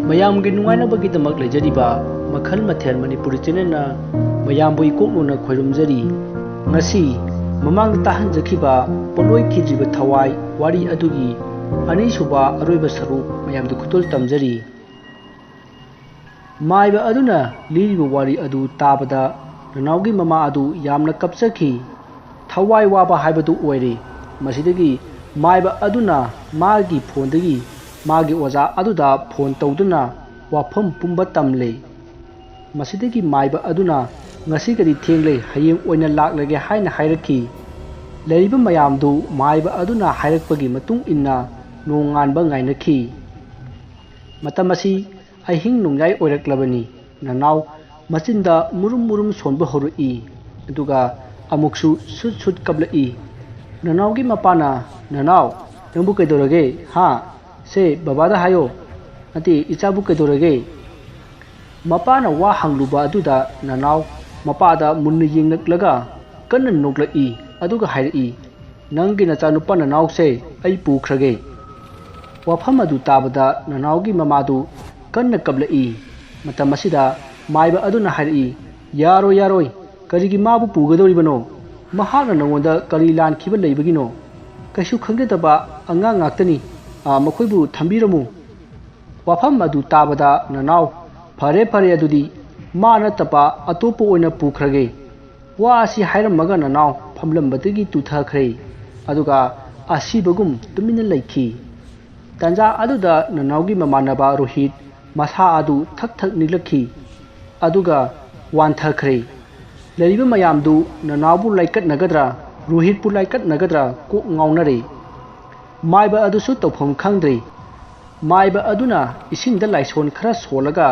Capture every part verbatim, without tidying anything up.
ꯃꯌꯥꯝꯒꯤ ꯅꯨꯡꯉꯥꯏꯅꯕꯒꯤꯗꯃꯛ ꯂꯩꯖꯔꯤꯕ ꯃꯈꯜ ꯃꯊꯦꯜ ꯃꯅꯤꯄꯨꯔꯤ ꯆꯦꯅꯦꯜꯅ ꯃꯌꯥꯝꯕꯨ ꯏꯀꯣꯛꯅꯅ ꯈꯣꯏꯔꯨꯝꯖꯔꯤ꯫ ꯉꯁꯤ ꯃꯃꯥꯡꯗ ꯇꯥꯍꯟꯖꯈꯤꯕ ꯄꯣꯠꯂꯣꯏꯈꯤꯗ꯭ꯔꯤꯕ ꯊꯋꯥꯏ ꯋꯥꯔꯤ ꯑꯗꯨꯒꯤ ꯑꯅꯤꯁꯨꯕ ꯑꯔꯣꯏꯕ ꯁꯔꯨꯛ ꯃꯌꯥꯝꯗ ꯈꯨꯗꯣꯜ ꯇꯝꯖꯔꯤ꯫ ꯃꯥꯏꯕ ꯑꯗꯨꯅ ꯂꯤꯔꯤꯕ ꯋꯥꯔꯤ ꯑꯗꯨ ꯇꯥꯕꯗ ꯅꯅꯥꯎꯒꯤ ꯃꯃꯥ ꯑꯗꯨ ꯌꯥꯝꯅ ꯀꯞꯆꯈꯤ꯫ ꯊꯋꯥꯏ ꯋꯥꯕ ꯍꯥꯏꯕꯗꯨ ꯑꯣꯏꯔꯦ꯫ ꯃꯁꯤꯗꯒꯤ ꯃꯥꯏꯕ ꯑꯗꯨꯅ ꯃꯥꯒꯤ ꯐꯣꯟꯗꯒꯤ ꯃꯥꯒꯤ ꯑꯣꯖꯥ ꯑꯗꯨꯗ ꯐꯣꯟ ꯇꯧꯗꯨꯅ ꯋꯥꯐꯝ ꯄꯨꯝꯕ ꯇꯝꯂꯦ꯫ ꯃꯁꯤꯗꯒꯤ ꯃꯥꯏꯕ ꯑꯗꯨꯅ ꯉꯁꯤꯒꯗꯤ ꯊꯦꯡꯂꯦ, ꯍꯌꯦꯡ ꯑꯣꯏꯅ ꯂꯥꯛꯂꯒꯦ ꯍꯥꯏꯅ ꯍꯥꯏꯔꯛꯈꯤ꯫ ꯂꯩꯔꯤꯕ ꯃꯌꯥꯝꯗꯨ ꯃꯥꯏꯕ ꯑꯗꯨꯅ ꯍꯥꯏꯔꯛꯄꯒꯤ ꯃꯇꯨꯡ ꯏꯟꯅ ꯅꯣꯡꯉꯥꯟꯕ ꯉꯥꯏꯅꯈꯤ꯫ ꯃꯇꯝ ꯑꯁꯤ ꯑꯍꯤꯡ ꯅꯣꯡꯌꯥꯏ ꯑꯣꯏꯔꯛꯂꯕꯅꯤ꯫ ꯅꯅꯥꯎ ꯃꯆꯤꯟꯗ ꯃꯨꯔꯨꯝ ꯃꯨꯔꯨꯝ ꯁꯣꯟꯕ ꯍꯧꯔꯛꯏ꯫ ꯑꯗꯨꯒ ꯑꯃꯨꯛꯁꯨ ꯁꯨꯠ ꯁꯨꯠ ꯀꯞꯂꯛꯏ꯫ ꯅꯅꯥꯎꯒꯤ ꯃꯄꯥꯅ, "ꯅꯅꯥꯎ, ꯅꯪꯕꯨ ꯀꯩꯗꯧꯔꯒꯦ? ꯍꯥ? ꯁꯦ, ꯕꯕꯥꯗ ꯍꯥꯏꯌꯣ꯫ ꯅꯠꯇꯦ, ꯏꯆꯥꯕꯨ ꯀꯩꯗꯧꯔꯒꯦ?" ꯃꯄꯥꯅ ꯋꯥ ꯍꯪꯂꯨꯕ ꯑꯗꯨꯗ ꯅꯅꯥꯎ ꯃꯄꯥꯗ ꯃꯨꯟꯅ ꯌꯦꯡꯂꯛꯂꯒ ꯀꯟꯅ ꯅꯣꯛꯂꯛꯏ꯫ ꯑꯗꯨꯒ ꯍꯥꯏꯔꯛꯏ, "ꯅꯪꯒꯤ ꯅꯆꯥꯅꯨꯄꯥ ꯅꯅꯥꯎꯁꯦ ꯑꯩ ꯄꯨꯈ꯭ꯔꯒꯦ꯫" ꯋꯥꯐꯝ ꯑꯗꯨ ꯇꯥꯕꯗ ꯅꯅꯥꯎꯒꯤ ꯃꯃꯥꯗꯨ ꯀꯟꯅ ꯀꯞꯂꯛꯏ꯫ ꯃꯇꯝ ꯑꯁꯤꯗ ꯃꯥꯏꯕ ꯑꯗꯨꯅ ꯍꯥꯏꯔꯛꯏ, "ꯌꯥꯔꯣꯏ, ꯌꯥꯔꯣꯏ, ꯀꯔꯤꯒꯤ ꯃꯥꯕꯨ ꯄꯨꯒꯗꯧꯔꯤꯕꯅꯣ? ꯃꯍꯥꯛꯅ ꯅꯉꯣꯟꯗ ꯀꯔꯤ ꯂꯥꯟꯈꯤꯕ ꯂꯩꯕꯒꯤꯅꯣ? ꯀꯩꯁꯨ ꯈꯪꯖꯗꯕ ꯑꯉꯥꯡ ꯉꯥꯛꯇꯅꯤ꯫ ꯑꯥ, ꯃꯈꯣꯏꯕꯨ ꯊꯝꯕꯤꯔꯝꯃꯨ꯫" ꯋꯥꯐꯝ ꯑꯗꯨ ꯇꯥꯕꯗ ꯅꯅꯥꯎ, "ꯐꯔꯦ, ꯐꯔꯦ, ꯑꯗꯨꯗꯤ ꯃꯥ ꯅꯠꯇꯕ ꯑꯇꯣꯞꯄ ꯑꯣꯏꯅ ꯄꯨꯈ꯭ꯔꯒꯦ꯫" ꯋꯥ ꯑꯁꯤ ꯍꯥꯏꯔꯝꯃꯒ ꯅꯅꯥꯎ ꯐꯝꯂꯝꯕꯗꯒꯤ ꯇꯨꯊꯈ꯭ꯔꯦ꯫ ꯑꯗꯨꯒ ꯑꯁꯤꯕꯒꯨꯝ ꯇꯨꯃꯤꯟꯅ ꯂꯩꯈꯤ꯫ ꯇꯥꯟꯖꯥ ꯑꯗꯨꯗ ꯅꯅꯥꯎꯒꯤ ꯃꯃꯥꯟꯅꯕ ꯔꯣꯍꯤꯠ ꯃꯁꯥ ꯑꯗꯨ ꯊꯛ ꯊꯛ ꯅꯤꯛꯂꯛꯈꯤ꯫ ꯑꯗꯨꯒ ꯋꯥꯟꯊꯈ꯭ꯔꯦ꯫ ꯂꯩꯔꯤꯕ ꯃꯌꯥꯝꯗꯨ ꯅꯅꯥꯎꯕꯨ ꯂꯥꯏꯀꯠꯅꯒꯗ꯭ꯔꯥ, ꯔꯣꯍꯤꯠꯄꯨ ꯂꯥꯏꯀꯠꯅꯒꯗ꯭ꯔꯥ ꯀꯣꯛ ꯉꯥꯎꯅꯔꯦ꯫ ꯃꯥꯏꯕ ꯑꯗꯨꯁꯨ ꯇꯧꯐꯝ ꯈꯪꯗ꯭ꯔꯦ꯫ ꯃꯥꯏꯕ ꯑꯗꯨꯅ ꯏꯁꯤꯡꯗ ꯂꯥꯏꯁꯣꯟ ꯈꯔ ꯁꯣꯜꯂꯒ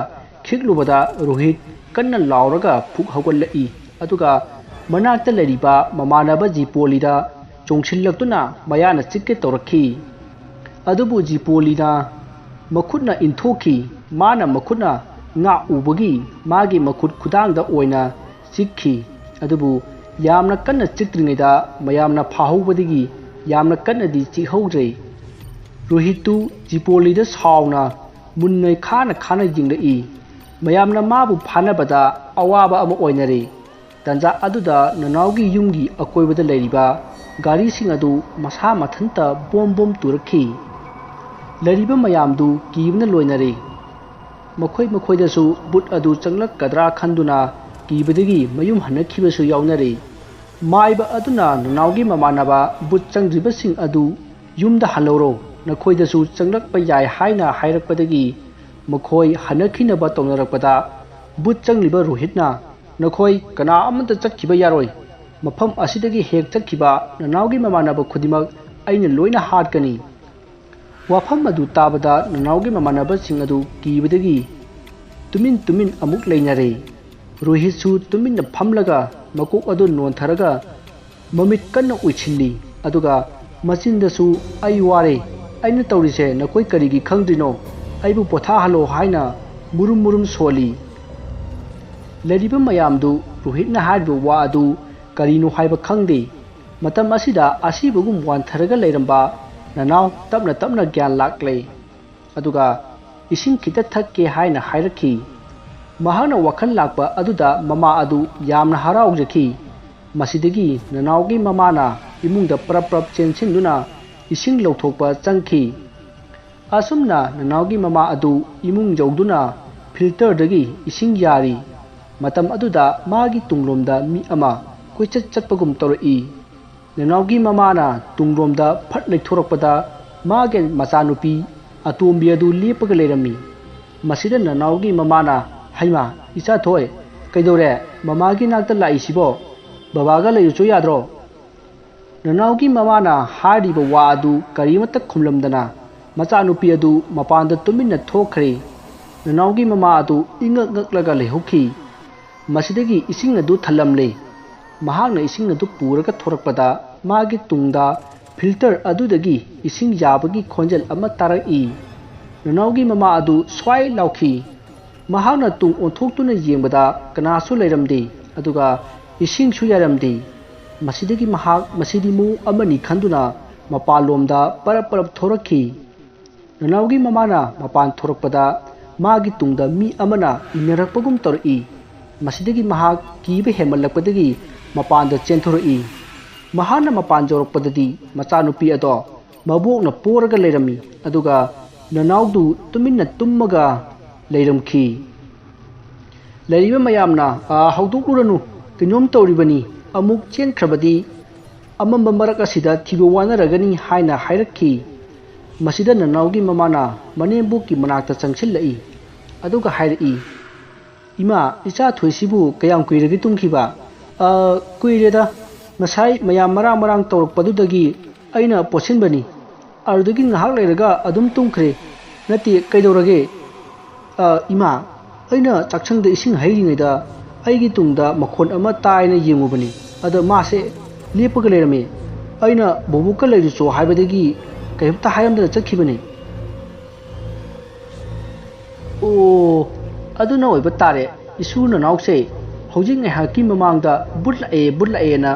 ꯈꯤꯛꯂꯨꯕꯗ ꯔꯣꯍꯤꯠ ꯀꯟꯅ ꯂꯥꯎꯔꯒ ꯐꯨꯛ ꯍꯧꯒꯠꯂꯛꯏ꯫ ꯑꯗꯨꯒ ꯃꯅꯥꯛꯇ ꯂꯩꯔꯤꯕ ꯃꯃꯥꯟꯅꯕ ꯖꯤꯄꯣꯂꯤꯗ ꯆꯣꯡꯁꯤꯜꯂꯛꯇꯨꯅ ꯃꯌꯥꯅ ꯆꯤꯛꯀꯦ ꯇꯧꯔꯛꯈꯤ꯫ ꯑꯗꯨꯕꯨ ꯖꯤꯄꯣꯂꯤꯅ ꯃꯈꯨꯠꯅ ꯏꯟꯊꯣꯛꯈꯤ꯫ ꯃꯥꯅ ꯃꯈꯨꯠꯅ ꯉꯥ ꯎꯕꯒꯤ ꯃꯥꯒꯤ ꯃꯈꯨꯠ ꯈꯨꯗꯥꯡꯗ ꯑꯣꯏꯅ ꯆꯤꯛꯈꯤ꯫ ꯑꯗꯨꯕꯨ ꯌꯥꯝꯅ ꯀꯟꯅ ꯆꯤꯛꯇ꯭ꯔꯤꯉꯩꯗ ꯃꯌꯥꯝꯅ ꯐꯥꯍꯧꯕꯗꯒꯤ ꯌꯥꯝꯅ ꯀꯟꯅꯗꯤ ꯆꯤꯛꯍꯧꯗ꯭ꯔꯦ꯫ ꯔꯣꯍꯤꯠꯇꯨ ꯖꯤꯄꯣꯂꯤꯗ ꯁꯥꯎꯅ ꯃꯨꯟꯅ ꯈꯥꯅ ꯈꯥꯅ ꯌꯦꯡꯂꯛꯏ꯫ ꯃꯌꯥꯝꯅ ꯃꯥꯕꯨ ꯐꯥꯅꯕꯗ ꯑꯋꯥꯕ ꯑꯃ ꯑꯣꯏꯅꯔꯦ꯫ ꯇꯥꯟꯖꯥ ꯑꯗꯨꯗ ꯅꯅꯥꯎꯒꯤ ꯌꯨꯝꯒꯤ ꯑꯀꯣꯏꯕꯗ ꯂꯩꯔꯤꯕ ꯒꯥꯔꯤꯁꯤꯡ ꯑꯗꯨ ꯃꯁꯥ ꯃꯊꯟꯇ ꯕꯣꯝ ꯕꯣꯝ ꯇꯨꯔꯛꯈꯤ꯫ ꯂꯩꯔꯤꯕ ꯃꯌꯥꯝꯗꯨ ꯀꯤꯕꯅ ꯂꯣꯏꯅꯔꯦ꯫ ꯃꯈꯣꯏ ꯃꯈꯣꯏꯗꯁꯨ ꯕꯨꯠ ꯑꯗꯨ ꯆꯪꯂꯛꯀꯗ꯭ꯔꯥ ꯈꯟꯗꯨꯅ ꯀꯤꯕꯗꯒꯤ ꯃꯌꯨꯝ ꯍꯟꯅꯈꯤꯕꯁꯨ ꯌꯥꯎꯅꯔꯦ꯫ ꯃꯥꯏꯕ ꯑꯗꯨꯅ ꯅꯅꯥꯎꯒꯤ ꯃꯃꯥꯟꯅꯕ ꯕꯨꯠ ꯆꯪꯗ꯭ꯔꯤꯕꯁꯤꯡ ꯑꯗꯨ ꯌꯨꯝꯗ ꯍꯜꯂꯧꯔꯣ, ꯅꯈꯣꯏꯗꯁꯨ ꯆꯪꯂꯛꯄ ꯌꯥꯏ ꯍꯥꯏꯅ ꯍꯥꯏꯔꯛꯄꯗꯒꯤ ꯃꯈꯣꯏ ꯍꯟꯅꯈꯤꯅꯕ ꯇꯧꯅꯔꯛꯄꯗ, ꯕꯨꯠ ꯆꯪꯂꯤꯕ ꯔꯣꯍꯤꯠꯅ, "ꯅꯈꯣꯏ ꯀꯅꯥ ꯑꯃꯠꯇ ꯆꯠꯈꯤꯕ ꯌꯥꯔꯣꯏ꯫ ꯃꯐꯝ ꯑꯁꯤꯗꯒꯤ ꯍꯦꯛ ꯆꯠꯈꯤꯕ ꯅꯅꯥꯎꯒꯤ ꯃꯃꯥꯟꯅꯕ ꯈꯨꯗꯤꯡꯃꯛ ꯑꯩꯅ ꯂꯣꯏꯅ ꯍꯥꯠꯀꯅꯤ"꯫ ꯋꯥꯐꯝ ꯑꯗꯨ ꯇꯥꯕꯗ ꯅꯅꯥꯎꯒꯤ ꯃꯃꯥꯟꯅꯕꯁꯤꯡ ꯑꯗꯨ ꯀꯤꯕꯗꯒꯤ ꯇꯨꯃꯤꯟ ꯇꯨꯃꯤꯟ ꯑꯃꯨꯛ ꯂꯩꯅꯔꯦ꯫ ꯔꯣꯍꯤꯠꯁꯨ ꯇꯨꯃꯤꯟꯅ ꯐꯝꯂꯒ ꯃꯀꯣꯛ ꯑꯗꯨ ꯅꯣꯟꯊꯔꯒ ꯃꯃꯤꯠ ꯀꯟꯅ ꯎꯏꯁꯤꯜꯂꯤ꯫ ꯑꯗꯨꯒ ꯃꯆꯤꯟꯗꯁꯨ, "ꯑꯩ ꯋꯥꯔꯦ, ꯑꯩꯅ ꯇꯧꯔꯤꯁꯦ ꯅꯈꯣꯏ ꯀꯔꯤꯒꯤ ꯈꯪꯗ꯭ꯔꯤꯅꯣ? ꯑꯩꯕꯨ ꯄꯣꯊꯥꯍꯜꯂꯣ" ꯍꯥꯏꯅ ꯃꯨꯔꯨꯝ ꯃꯨꯔꯨꯝ ꯁꯣꯜꯂꯤ꯫ ꯂꯩꯔꯤꯕ ꯃꯌꯥꯝꯗꯨ ꯔꯣꯍꯤꯠꯅ ꯍꯥꯏꯔꯤꯕ ꯋꯥ ꯑꯗꯨ ꯀꯔꯤꯅꯣ ꯍꯥꯏꯕ ꯈꯪꯗꯦ꯫ ꯃꯇꯝ ꯑꯁꯤꯗ ꯑꯁꯤꯕꯒꯨꯝ ꯋꯥꯟꯊꯔꯒ ꯂꯩꯔꯝꯕ ꯅꯅꯥꯎ ꯇꯞꯅ ꯇꯞꯅ ꯒ꯭ꯌꯥꯟ ꯂꯥꯛꯂꯦ꯫ ꯑꯗꯨꯒ ꯏꯁꯤꯡ ꯈꯤꯇ ꯊꯛꯀꯦ ꯍꯥꯏꯅ ꯍꯥꯏꯔꯛꯈꯤ꯫ ꯃꯍꯥꯛꯅ ꯋꯥꯈꯜ ꯂꯥꯛꯄ ꯑꯗꯨꯗ ꯃꯃꯥ ꯑꯗꯨ ꯌꯥꯝꯅ ꯍꯔꯥꯎꯖꯈꯤ꯫ ꯃꯁꯤꯗꯒꯤ ꯅꯅꯥꯎꯒꯤ ꯃꯃꯥꯅ ꯏꯃꯨꯡꯗ ꯄ꯭ꯔꯞ ꯄ꯭ꯔꯞ ꯆꯦꯟꯁꯤꯟꯗꯨꯅ ꯏꯁꯤꯡ ꯂꯧꯊꯣꯛꯄ ꯆꯪꯈꯤ꯫ ꯑꯁꯨꯝꯅ ꯅꯅꯥꯎꯒꯤ ꯃꯃꯥ ꯑꯗꯨ ꯏꯃꯨꯡ ꯌꯧꯗꯨꯅ ꯐꯤꯜꯇꯔꯗꯒꯤ ꯏꯁꯤꯡ ꯌꯥꯔꯤ꯫ ꯃꯇꯝ ꯑꯗꯨꯗ ꯃꯥꯒꯤ ꯇꯨꯡꯂꯣꯝꯗ ꯃꯤ ꯑꯃ ꯀꯣꯏꯆꯠ ꯆꯠꯄꯒꯨꯝ ꯇꯧꯔꯛꯏ꯫ ꯅꯅꯥꯎꯒꯤ ꯃꯃꯥꯅ ꯇꯨꯡꯂꯣꯝꯗ ꯐꯠ ꯂꯩꯊꯣꯔꯛꯄꯗ ꯃꯥꯒꯤ ꯃꯆꯥꯅꯨꯄꯤ ꯑꯇꯣꯝꯕꯤ ꯑꯗꯨ ꯂꯦꯞꯄꯒ ꯂꯩꯔꯝꯃꯤ꯫ ꯃꯁꯤꯗ ꯅꯅꯥꯎꯒꯤ ꯃꯃꯥꯅ, "ꯍꯩꯃꯥ, ꯏꯆꯥ ꯊꯣꯏ, ꯀꯩꯗꯧꯔꯦ? ꯃꯃꯥꯒꯤ ꯅꯥꯛꯇ ꯂꯥꯛꯏꯁꯤꯕꯣ? ꯕꯕꯥꯒ ꯂꯩꯔꯨꯆꯣ ꯌꯥꯗ꯭ꯔꯣ?" ꯅꯅꯥꯎꯒꯤ ꯃꯃꯥꯅ ꯍꯥꯏꯔꯤꯕ ꯋꯥ ꯑꯗꯨ ꯀꯔꯤꯃꯠꯇ ꯈꯨꯝꯂꯝꯗꯅ ꯃꯆꯥꯅꯨꯄꯤ ꯑꯗꯨ ꯃꯄꯥꯟꯗ ꯇꯨꯃꯤꯟꯅ ꯊꯣꯛꯈ꯭ꯔꯦ꯫ ꯅꯅꯥꯎꯒꯤ ꯃꯃꯥ ꯑꯗꯨ ꯏꯉꯛ ꯉꯛꯂꯒ ꯂꯩꯍꯧꯈꯤ꯫ ꯃꯁꯤꯗꯒꯤ ꯏꯁꯤꯡ ꯑꯗꯨ ꯊꯜꯂꯝꯂꯦ꯫ ꯃꯍꯥꯛꯅ ꯏꯁꯤꯡ ꯑꯗꯨ ꯄꯨꯔꯒ ꯊꯣꯔꯛꯄꯗ ꯃꯥꯒꯤ ꯇꯨꯡꯗ ꯐꯤꯜꯇꯔ ꯑꯗꯨꯗꯒꯤ ꯏꯁꯤꯡ ꯌꯥꯕꯒꯤ ꯈꯣꯟꯖꯦꯜ ꯑꯃ ꯇꯥꯔꯛꯏ꯫ ꯅꯅꯥꯎꯒꯤ ꯃꯃꯥ ꯑꯗꯨ ꯁ꯭ꯋꯥꯏ ꯂꯥꯎꯈꯤ꯫ ꯃꯍꯥꯛꯅ ꯇꯨꯡ ꯑꯣꯟꯊꯣꯛꯇꯨꯅ ꯌꯦꯡꯕꯗ ꯀꯅꯥꯁꯨ ꯂꯩꯔꯝꯗꯦ, ꯑꯗꯨꯒ ꯏꯁꯤꯡꯁꯨ ꯌꯥꯔꯝꯗꯦ꯫ ꯃꯁꯤꯗꯒꯤ ꯃꯍꯥꯛ ꯃꯁꯤꯗꯤ ꯃꯑꯣꯡ ꯑꯃꯅꯤ ꯈꯟꯗꯨꯅ ꯃꯄꯥꯟꯂꯣꯝꯗ ꯄꯔꯞ ꯄꯔꯞ ꯊꯣꯔꯛꯈꯤ꯫ ꯅꯅꯥꯎꯒꯤ ꯃꯃꯥꯅ ꯃꯄꯥꯟ ꯊꯣꯔꯛꯄꯗ ꯃꯥꯒꯤ ꯇꯨꯡꯗ ꯃꯤ ꯑꯃꯅ ꯏꯟꯅꯔꯛꯄꯒꯨꯝ ꯇꯧꯔꯛꯏ꯫ ꯃꯁꯤꯗꯒꯤ ꯃꯍꯥꯛ ꯀꯤꯕ ꯍꯦꯟꯃꯜꯂꯛꯄꯗꯒꯤ ꯃꯄꯥꯟꯗ ꯆꯦꯟꯊꯣꯔꯛꯏ꯫ ꯃꯍꯥꯛꯅ ꯃꯄꯥꯟ ꯌꯧꯔꯛꯄꯗꯗꯤ ꯃꯆꯥꯅꯨꯄꯤ ꯑꯗꯣ ꯃꯕꯣꯛꯅ ꯄꯣꯔꯒ ꯂꯩꯔꯝꯃꯤ, ꯑꯗꯨꯒ ꯅꯅꯥꯎꯗꯨ ꯇꯨꯃꯤꯟꯅ ꯇꯨꯝꯃꯒ ꯂꯩꯔꯝꯈꯤ꯫ ꯂꯩꯔꯤꯕ ꯃꯌꯥꯝꯅ, "ꯑꯥ, ꯍꯧꯗꯣꯛꯂꯨꯔꯅꯨ, ꯀꯩꯅꯣꯝ ꯇꯧꯔꯤꯕꯅꯤ, ꯑꯃꯨꯛ ꯆꯦꯟꯈ꯭ꯔꯕꯗꯤ ꯑꯃꯝꯕ ꯃꯔꯛ ꯑꯁꯤꯗ ꯊꯤꯕ ꯋꯥꯅꯔꯒꯅꯤ" ꯍꯥꯏꯅ ꯍꯥꯏꯔꯛꯈꯤ꯫ ꯃꯁꯤꯗ ꯅꯅꯥꯎꯒꯤ ꯃꯃꯥꯅ ꯃꯅꯦꯝꯕꯣꯛꯀꯤ ꯃꯅꯥꯛꯇ ꯆꯪꯁꯤꯜꯂꯛꯏ, ꯑꯗꯨꯒ ꯍꯥꯏꯔꯛꯏ, "ꯏꯃꯥ, ꯏꯆꯥ ꯊꯣꯏꯁꯤꯕꯨ ꯀꯌꯥꯝ ꯀꯨꯏꯔꯒꯦ ꯇꯨꯝꯈꯤꯕ?" "ꯑ, ꯀꯨꯏꯔꯦꯗ꯫ ꯉꯁꯥꯏ ꯃꯌꯥꯝ ꯃꯔꯥꯡ ꯃꯔꯥꯡ ꯇꯧꯔꯛꯄꯗꯨꯗꯒꯤ ꯑꯩꯅ ꯄꯣꯠꯁꯤꯟꯕꯅꯤ꯫ ꯑꯗꯨꯗꯒꯤ ꯉꯥꯏꯍꯥꯛ ꯂꯩꯔꯒ ꯑꯗꯨꯝ ꯇꯨꯝꯈ꯭ꯔꯦ꯫ ꯅꯠꯇꯦ, ꯀꯩꯗꯧꯔꯒꯦ?" "ꯑ, ꯏꯃꯥ, ꯑꯩꯅ ꯆꯥꯛꯁꯪꯗ ꯏꯁꯤꯡ ꯍꯩꯔꯤꯉꯩꯗ ꯑꯩꯒꯤ ꯇꯨꯡꯗ ꯃꯈꯣꯟ ꯑꯃ ꯇꯥꯏꯅ ꯌꯦꯡꯉꯨꯕꯅꯤ꯫ ꯑꯗ ꯃꯥꯁꯦ ꯂꯦꯞꯄꯒ ꯂꯩꯔꯝꯃꯤ꯫ ꯑꯩꯅ ꯕꯣꯕꯣꯛꯀ ꯂꯩꯔꯨꯆꯣ ꯍꯥꯏꯕꯗꯒꯤ ꯀꯩꯝꯇ ꯍꯥꯏꯔꯝꯗꯅ ꯆꯠꯈꯤꯕꯅꯤ꯫" "ꯑꯣ, ꯑꯗꯨꯅ ꯑꯣꯏꯕ ꯇꯥꯔꯦ꯫ ꯏꯁꯨ ꯅꯅꯥꯎꯁꯦ ꯍꯧꯖꯤꯛ ꯉꯥꯏꯍꯥꯛꯀꯤ ꯃꯃꯥꯡꯗ ꯕꯨꯠ ꯂꯥꯛꯑꯦ, ꯕꯨꯠ ꯂꯥꯛꯑꯦꯅ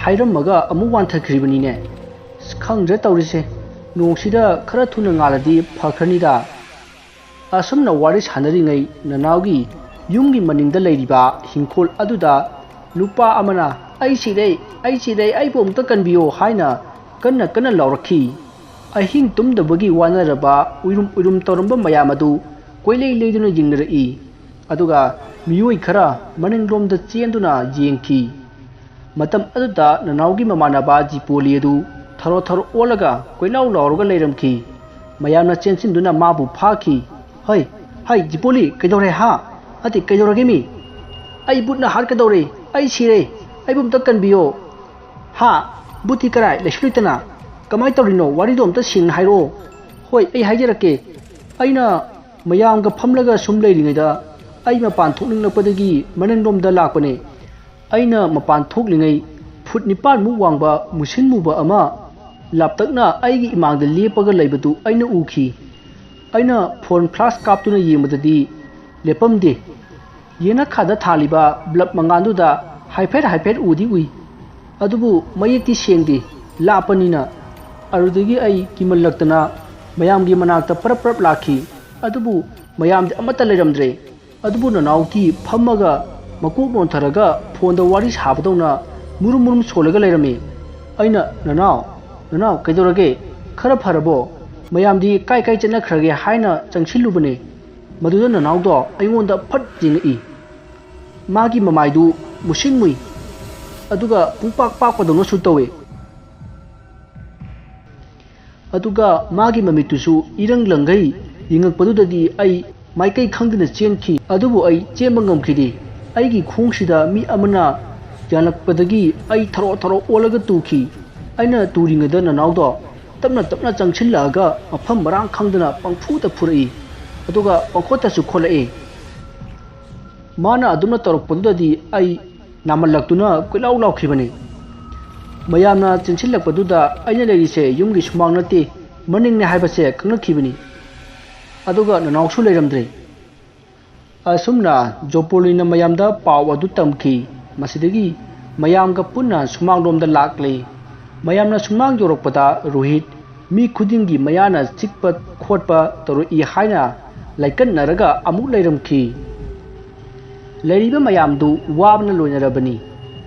ꯍꯥꯏꯔꯝꯃꯒ ꯑꯃꯨꯛ ꯋꯥꯟꯊꯈ꯭ꯔꯤꯕꯅꯤꯅꯦ꯫ ꯑꯁ, ꯈꯪꯗ꯭ꯔꯦ ꯇꯧꯔꯤꯁꯦ꯫ ꯅꯣꯡꯁꯤꯗ ꯈꯔ ꯊꯨꯅ ꯉꯥꯜꯂꯗꯤ ꯐꯈ꯭ꯔꯅꯤꯗ꯫" ꯑꯁꯨꯝꯅ ꯋꯥꯔꯤ ꯁꯥꯟꯅꯔꯤꯉꯩ ꯅꯅꯥꯎꯒꯤ ꯌꯨꯝꯒꯤ ꯃꯅꯤꯡꯗ ꯂꯩꯔꯤꯕ ꯍꯤꯡꯈꯣꯜ ꯑꯗꯨꯗ ꯅꯨꯄꯥ ꯑꯃꯅ, "ꯑꯩ ꯁꯤꯔꯦ, ꯑꯩ ꯁꯤꯔꯦ, ꯑꯩꯕꯨ ꯑꯃꯨꯛꯇ ꯀꯟꯕꯤꯌꯣ" ꯍꯥꯏꯅ ꯀꯟꯅ ꯀꯟꯅ ꯂꯥꯎꯔꯛꯈꯤ꯫ ꯑꯍꯤꯡ ꯇꯨꯝꯗꯕꯒꯤ ꯋꯥꯅꯔꯕ ꯎꯏꯔꯨꯝ ꯎꯏꯔꯨꯝ ꯇꯧꯔꯝꯕ ꯃꯌꯥꯝ ꯑꯗꯨ ꯀꯣꯏꯂꯩ ꯂꯩꯗꯨꯅ ꯌꯦꯡꯅꯔꯛꯏ꯫ ꯑꯗꯨꯒ ꯃꯤꯑꯣꯏ ꯈꯔ ꯃꯅꯤꯡꯂꯣꯝꯗ ꯆꯦꯟꯗꯨꯅ ꯌꯦꯡꯈꯤ꯫ ꯃꯇꯝ ꯑꯗꯨꯗ ꯅꯅꯥꯎꯒꯤ ꯃꯃꯥꯟꯅꯕ ꯖꯤꯄꯣꯂꯤ ꯑꯗꯨ ꯊꯔꯣ ꯊꯔꯣ ꯑꯣꯜꯂꯒ ꯀꯣꯏꯂꯥꯎ ꯂꯥꯎꯔꯒ ꯂꯩꯔꯝꯈꯤ꯫ ꯃꯌꯥꯝꯅ ꯆꯦꯟꯁꯤꯟꯗꯨꯅ ꯃꯥꯕꯨ ꯐꯥꯈꯤ꯫ "ꯍꯩ, ꯍꯩ, ꯖꯤꯄꯣꯂꯤ, ꯀꯩꯗꯧꯔꯦ ꯍꯥ? ꯅꯠꯇꯦ, ꯀꯩꯗꯧꯔꯒꯦ ꯃꯤ? ꯑꯩ ꯕꯨꯠꯅ ꯍꯥꯠꯀꯗꯧꯔꯦ꯫ ꯑꯩ ꯁꯤꯔꯦ꯫ ꯑꯩꯕꯨ ꯑꯝꯇ ꯀꯟꯕꯤꯌꯣ꯫" "ꯍꯥ? ꯕꯨꯠꯇꯤ ꯀꯔꯥꯏ? ꯂꯩꯁꯨ ꯂꯩꯇꯅ꯫ ꯀꯃꯥꯏꯅ ꯇꯧꯔꯤꯅꯣ? ꯋꯥꯔꯤꯗꯣ ꯑꯝꯇ ꯁꯦꯡꯅ ꯍꯥꯏꯔꯛꯑꯣ꯫" "ꯍꯣꯏ, ꯑꯩ ꯍꯥꯏꯖꯔꯛꯀꯦ꯫ ꯑꯩꯅ ꯃꯌꯥꯝꯒ ꯐꯝꯂꯒ ꯁꯨꯝ ꯂꯩꯔꯤꯉꯩꯗ ꯑꯩ ꯃꯄꯥꯟ ꯊꯣꯛꯅꯤꯡꯂꯛꯄꯗꯒꯤ ꯃꯅꯤꯡꯂꯣꯝꯗ ꯂꯥꯛꯄꯅꯦ꯫ ꯑꯩꯅ ꯃꯄꯥꯟ ꯊꯣꯛꯂꯤꯉꯩ ꯐꯨꯠ ꯅꯤꯄꯥꯟꯃꯨꯛ ꯋꯥꯡꯕ ꯃꯨꯁꯤꯟ ꯃꯨꯕ ꯑꯃ ꯂꯥꯞꯇꯛꯅ ꯑꯩꯒꯤ ꯏꯃꯥꯡꯗ ꯂꯦꯞꯄꯒ ꯂꯩꯕꯗꯨ ꯑꯩꯅ ꯎꯈꯤ꯫ ꯑꯩꯅ ꯐꯣꯟ ꯐ꯭ꯂꯥꯁ ꯀꯥꯞꯇꯨꯅ ꯌꯦꯡꯕꯗꯗꯤ ꯂꯦꯞꯄꯝꯗꯦ꯫ ꯌꯦꯅꯈꯥꯗ ꯊꯥꯜꯂꯤꯕ ꯕ꯭ꯂꯕ ꯃꯉꯥꯜꯗꯨꯗ ꯍꯥꯏꯐꯦꯠ ꯍꯥꯏꯐꯦꯠ ꯎꯗꯤ ꯎꯏ, ꯑꯗꯨꯕꯨ ꯃꯌꯦꯛꯇꯤ ꯁꯦꯡꯗꯦ, ꯂꯥꯞꯄꯅꯤꯅ꯫ ꯑꯗꯨꯗꯒꯤ ꯑꯩ ꯀꯤꯃꯜꯂꯛꯇꯅ ꯃꯌꯥꯝꯒꯤ ꯃꯅꯥꯛꯇ ꯄꯔꯞ ꯄꯔꯞ ꯂꯥꯛꯈꯤ꯫ ꯑꯗꯨꯕꯨ ꯃꯌꯥꯝꯗꯤ ꯑꯃꯠꯇ ꯂꯩꯔꯝꯗ꯭ꯔꯦ꯫ ꯑꯗꯨꯕꯨ ꯅꯅꯥꯎꯗꯤ ꯐꯝꯃꯒ ꯃꯀꯣꯛ ꯅꯣꯟꯊꯔꯒ ꯐꯣꯟꯗ ꯋꯥꯔꯤ ꯁꯥꯕꯗꯧꯅ ꯃꯨꯔꯨꯝ ꯃꯨꯔꯨꯝ ꯁꯣꯜꯂꯒ ꯂꯩꯔꯝꯃꯤ꯫ ꯑꯩꯅ, "ꯅꯅꯥꯎ, ꯅꯅꯥꯎ, ꯀꯩꯗꯧꯔꯒꯦ? ꯈꯔ ꯐꯔꯕꯣ?" ꯃꯌꯥꯝꯗꯤ ꯀꯥꯏ ꯀꯥꯏ ꯆꯠꯅꯈ꯭ꯔꯒꯦ ꯍꯥꯏꯅ ꯆꯪꯁꯤꯜꯂꯨꯕꯅꯦ꯫ ꯃꯗꯨꯗ ꯅꯅꯥꯎꯗꯣ ꯑꯩꯉꯣꯟꯗ ꯐꯠ ꯌꯦꯡꯉꯛꯏ꯫ ꯃꯥꯒꯤ ꯃꯃꯥꯏꯗꯨ ꯃꯨꯁꯤꯟ ꯃꯨꯏ, ꯑꯗꯨꯒ ꯄꯨꯡꯄꯥꯛ ꯄꯥꯛꯄꯗꯧꯅꯁꯨ ꯇꯧꯏ꯫ ꯑꯗꯨꯒ ꯃꯥꯒꯤ ꯃꯃꯤꯠꯇꯨꯁꯨ ꯏꯔꯪ ꯂꯪꯒꯩ ꯌꯦꯡꯉꯛꯄꯗꯨꯗꯗꯤ ꯑꯩ ꯃꯥꯏꯀꯩ ꯈꯪꯗꯅ ꯆꯦꯟꯈꯤ꯫ ꯑꯗꯨꯕꯨ ꯑꯩ ꯆꯦꯟꯕ ꯉꯝꯈꯤꯗꯦ꯫ ꯑꯩꯒꯤ ꯈꯣꯡꯁꯤꯗ ꯃꯤ ꯑꯃꯅ ꯌꯥꯜꯂꯛꯄꯗꯒꯤ ꯑꯩ ꯊꯔꯣ ꯊꯔꯣ ꯑꯣꯜꯂꯒ ꯇꯨꯈꯤ꯫ ꯑꯩꯅ ꯇꯨꯔꯤꯉꯩꯗ ꯅꯅꯥꯎꯗꯣ ꯇꯞꯅ ꯇꯞꯅ ꯆꯪꯁꯤꯜꯂꯛꯑꯒ ꯃꯐꯝ ꯃꯔꯥꯡ ꯈꯪꯗꯅ ꯄꯪꯐꯨꯗ ꯐꯨꯔꯛꯏ, ꯑꯗꯨꯒ ꯄꯪꯈꯣꯠꯇꯁꯨ ꯈꯣꯠꯂꯛꯏ꯫ ꯃꯥꯅ ꯑꯗꯨꯝꯅ ꯇꯧꯔꯛꯄꯗꯨꯗꯗꯤ ꯑꯩ ꯅꯥꯃꯜꯂꯛꯇꯨꯅ ꯀꯣꯏꯂꯥꯎ ꯂꯥꯎꯈꯤꯕꯅꯤ꯫ ꯃꯌꯥꯝꯅ ꯆꯦꯟꯁꯤꯜꯂꯛꯄꯗꯨꯗ ꯑꯩꯅ ꯂꯩꯔꯤꯁꯦ ꯌꯨꯝꯒꯤ ꯁꯨꯃꯥꯡ ꯅꯠꯇꯦ, ꯃꯅꯤꯡꯅꯦ ꯍꯥꯏꯕꯁꯦ ꯈꯪꯅꯈꯤꯕꯅꯤ꯫ ꯑꯗꯨꯒ ꯅꯅꯥꯎꯁꯨ ꯂꯩꯔꯝꯗ꯭ꯔꯦ꯫ ꯑꯁꯨꯝꯅ ꯖꯣꯄꯣꯂꯤꯅ ꯃꯌꯥꯝꯗ ꯄꯥꯎ ꯑꯗꯨ ꯇꯝꯈꯤ꯫ ꯃꯁꯤꯗꯒꯤ ꯃꯌꯥꯝꯒ ꯄꯨꯟꯅ ꯁꯨꯃꯥꯡꯂꯣꯝꯗ ꯂꯥꯛꯂꯦ꯫ ꯃꯌꯥꯝꯅ ꯁꯨꯃꯥꯡ ꯌꯧꯔꯛꯄꯗ ꯔꯣꯍꯤꯠ ꯃꯤ ꯈꯨꯗꯤꯡꯒꯤ ꯃꯌꯥꯅ ꯆꯤꯛꯄ ꯈꯣꯠꯄ ꯇꯧꯔꯛꯏ ꯍꯥꯏꯅ ꯂꯥꯏꯀꯠꯅꯔꯒ ꯑꯃꯨꯛ ꯂꯩꯔꯝꯈꯤ꯫ ꯂꯩꯔꯤꯕ ꯃꯌꯥꯝꯗꯨ ꯋꯥꯕꯅ ꯂꯣꯏꯅꯔꯕꯅꯤ꯫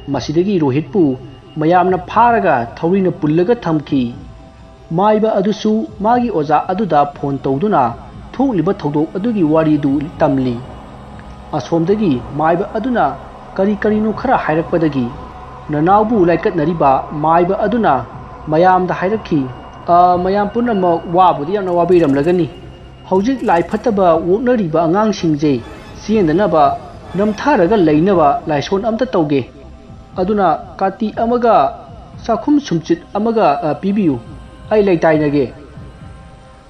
ꯃꯁꯤꯗꯒꯤ ꯔꯣꯍꯤꯠꯄꯨ ꯃꯌꯥꯝꯅ ꯐꯥꯔꯒ ꯊꯧꯔꯤꯅ ꯄꯨꯜꯂꯒ ꯊꯝꯈꯤ꯫ ꯃꯥꯏꯕ ꯑꯗꯨꯁꯨ ꯃꯥꯒꯤ ꯑꯣꯖꯥ ꯑꯗꯨꯗ ꯐꯣꯟ ꯇꯧꯗꯨꯅ ꯊꯣꯛꯂꯤꯕ ꯊꯧꯗꯣꯛ ꯑꯗꯨꯒꯤ ꯋꯥꯔꯤꯗꯨ ꯇꯝꯂꯤ꯫ ꯑꯁꯣꯝꯗꯒꯤ ꯃꯥꯏꯕ ꯑꯗꯨꯅ ꯀꯔꯤ ꯀꯔꯤꯅꯣ ꯈꯔ ꯍꯥꯏꯔꯛꯄꯗꯒꯤ ꯅꯅꯥꯎꯕꯨ ꯂꯥꯏꯀꯠꯅꯔꯤꯕ ꯃꯥꯏꯕ ꯑꯗꯨꯅ ꯃꯌꯥꯝꯗ ꯍꯥꯏꯔꯛꯈꯤ, "ꯑ, ꯃꯌꯥꯝ ꯄꯨꯝꯅꯃꯛ ꯋꯥꯕꯨꯗꯤ ꯌꯥꯝꯅ ꯋꯥꯕꯤꯔꯝꯂꯒꯅꯤ꯫ ꯍꯧꯖꯤꯛ ꯂꯥꯏ ꯐꯠꯇꯕ ꯑꯣꯛꯅꯔꯤꯕ ꯑꯉꯥꯡꯁꯤꯡꯁꯦ ꯆꯦꯟꯗꯅꯕ, ꯅꯝꯊꯔꯒ ꯂꯩꯅꯕ ꯂꯥꯏꯁꯣꯟ ꯑꯝꯇ ꯇꯧꯒꯦ꯫ ꯑꯗꯨꯅ ꯀꯥꯇꯤ ꯑꯃꯒ ꯆꯥꯛꯈꯨꯝ ꯁꯨꯝꯆꯤꯠ ꯑꯃꯒ, ꯑ, ꯄꯤꯕꯤꯌꯨ꯫ ꯑꯩ ꯂꯩꯇꯥꯏꯅꯒꯦ꯫"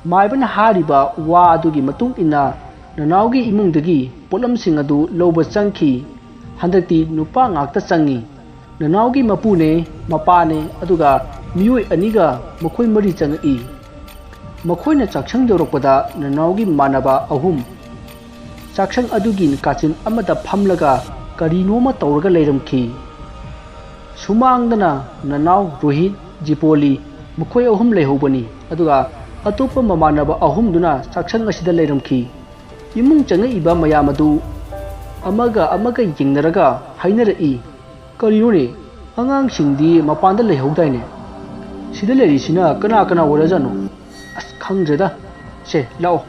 ꯃꯥꯏꯕꯅ ꯍꯥꯏꯔꯤꯕ ꯋꯥ ꯑꯗꯨꯒꯤ ꯃꯇꯨꯡ ꯏꯟꯅ ꯅꯅꯥꯎꯒꯤ ꯏꯃꯨꯡꯗꯒꯤ ꯄꯣꯠꯂꯝꯁꯤꯡ ꯑꯗꯨ ꯂꯧꯕ ꯆꯪꯈꯤ꯫ ꯍꯟꯗꯛꯇꯤ ꯅꯨꯄꯥ ꯉꯥꯛꯇ ꯆꯪꯉꯤ꯫ ꯅꯅꯥꯎꯒꯤ ꯃꯄꯨꯅꯦ, ꯃꯄꯥꯅꯦ, ꯑꯗꯨꯒ ꯃꯤꯑꯣꯏ ꯑꯅꯤꯒ ꯃꯈꯣꯏ ꯃꯔꯤ ꯆꯪꯉꯛꯏ꯫ ꯃꯈꯣꯏꯅ ꯆꯥꯛꯁꯪ ꯌꯧꯔꯛꯄꯗ ꯅꯅꯥꯎꯒꯤ ꯃꯃꯥꯟꯅꯕ ꯑꯍꯨꯝ ꯆꯥꯛꯁꯪ ꯑꯗꯨꯒꯤ ꯀꯥꯆꯤꯟ ꯑꯃꯗ ꯐꯝꯂꯒ ꯀꯔꯤꯅꯣꯃ ꯇꯧꯔꯒ ꯂꯩꯔꯝꯈꯤ꯫ ꯁꯨꯃꯥꯡꯗꯅ ꯅꯅꯥꯎ ꯔꯣꯍꯤꯠ, ꯖꯤꯄꯣꯂꯤ ꯃꯈꯣꯏ ꯑꯍꯨꯝ ꯂꯩꯍꯧꯕꯅꯤ꯫ ꯑꯗꯨꯒ ꯑꯇꯣꯞꯄ ꯃꯃꯥꯟꯅꯕ ꯑꯍꯨꯝꯗꯨꯅ ꯆꯥꯛꯁꯪ ꯑꯁꯤꯗ ꯂꯩꯔꯝꯈꯤ꯫ ꯏꯃꯨꯡ ꯆꯪꯉꯛꯏꯕ ꯃꯌꯥꯝ ꯑꯗꯨ ꯑꯃꯒ ꯑꯃꯒ ꯌꯦꯡꯅꯔꯒ ꯍꯥꯏꯅꯔꯛꯏ, "ꯀꯔꯤꯅꯣꯅꯦ? ꯑꯉꯥꯡꯁꯤꯡꯗꯤ ꯃꯄꯥꯟꯗ ꯂꯩꯍꯧꯗꯥꯏꯅꯦ? ꯁꯤꯗ ꯂꯩꯔꯤꯁꯤꯅ ꯀꯅꯥ ꯀꯅꯥ ꯑꯣꯏꯔꯖꯥꯠꯅꯣ? ꯑꯁ, ꯈꯪꯗ꯭ꯔꯦꯗ꯫ ꯁꯦ, ꯂꯥꯛꯑꯣ,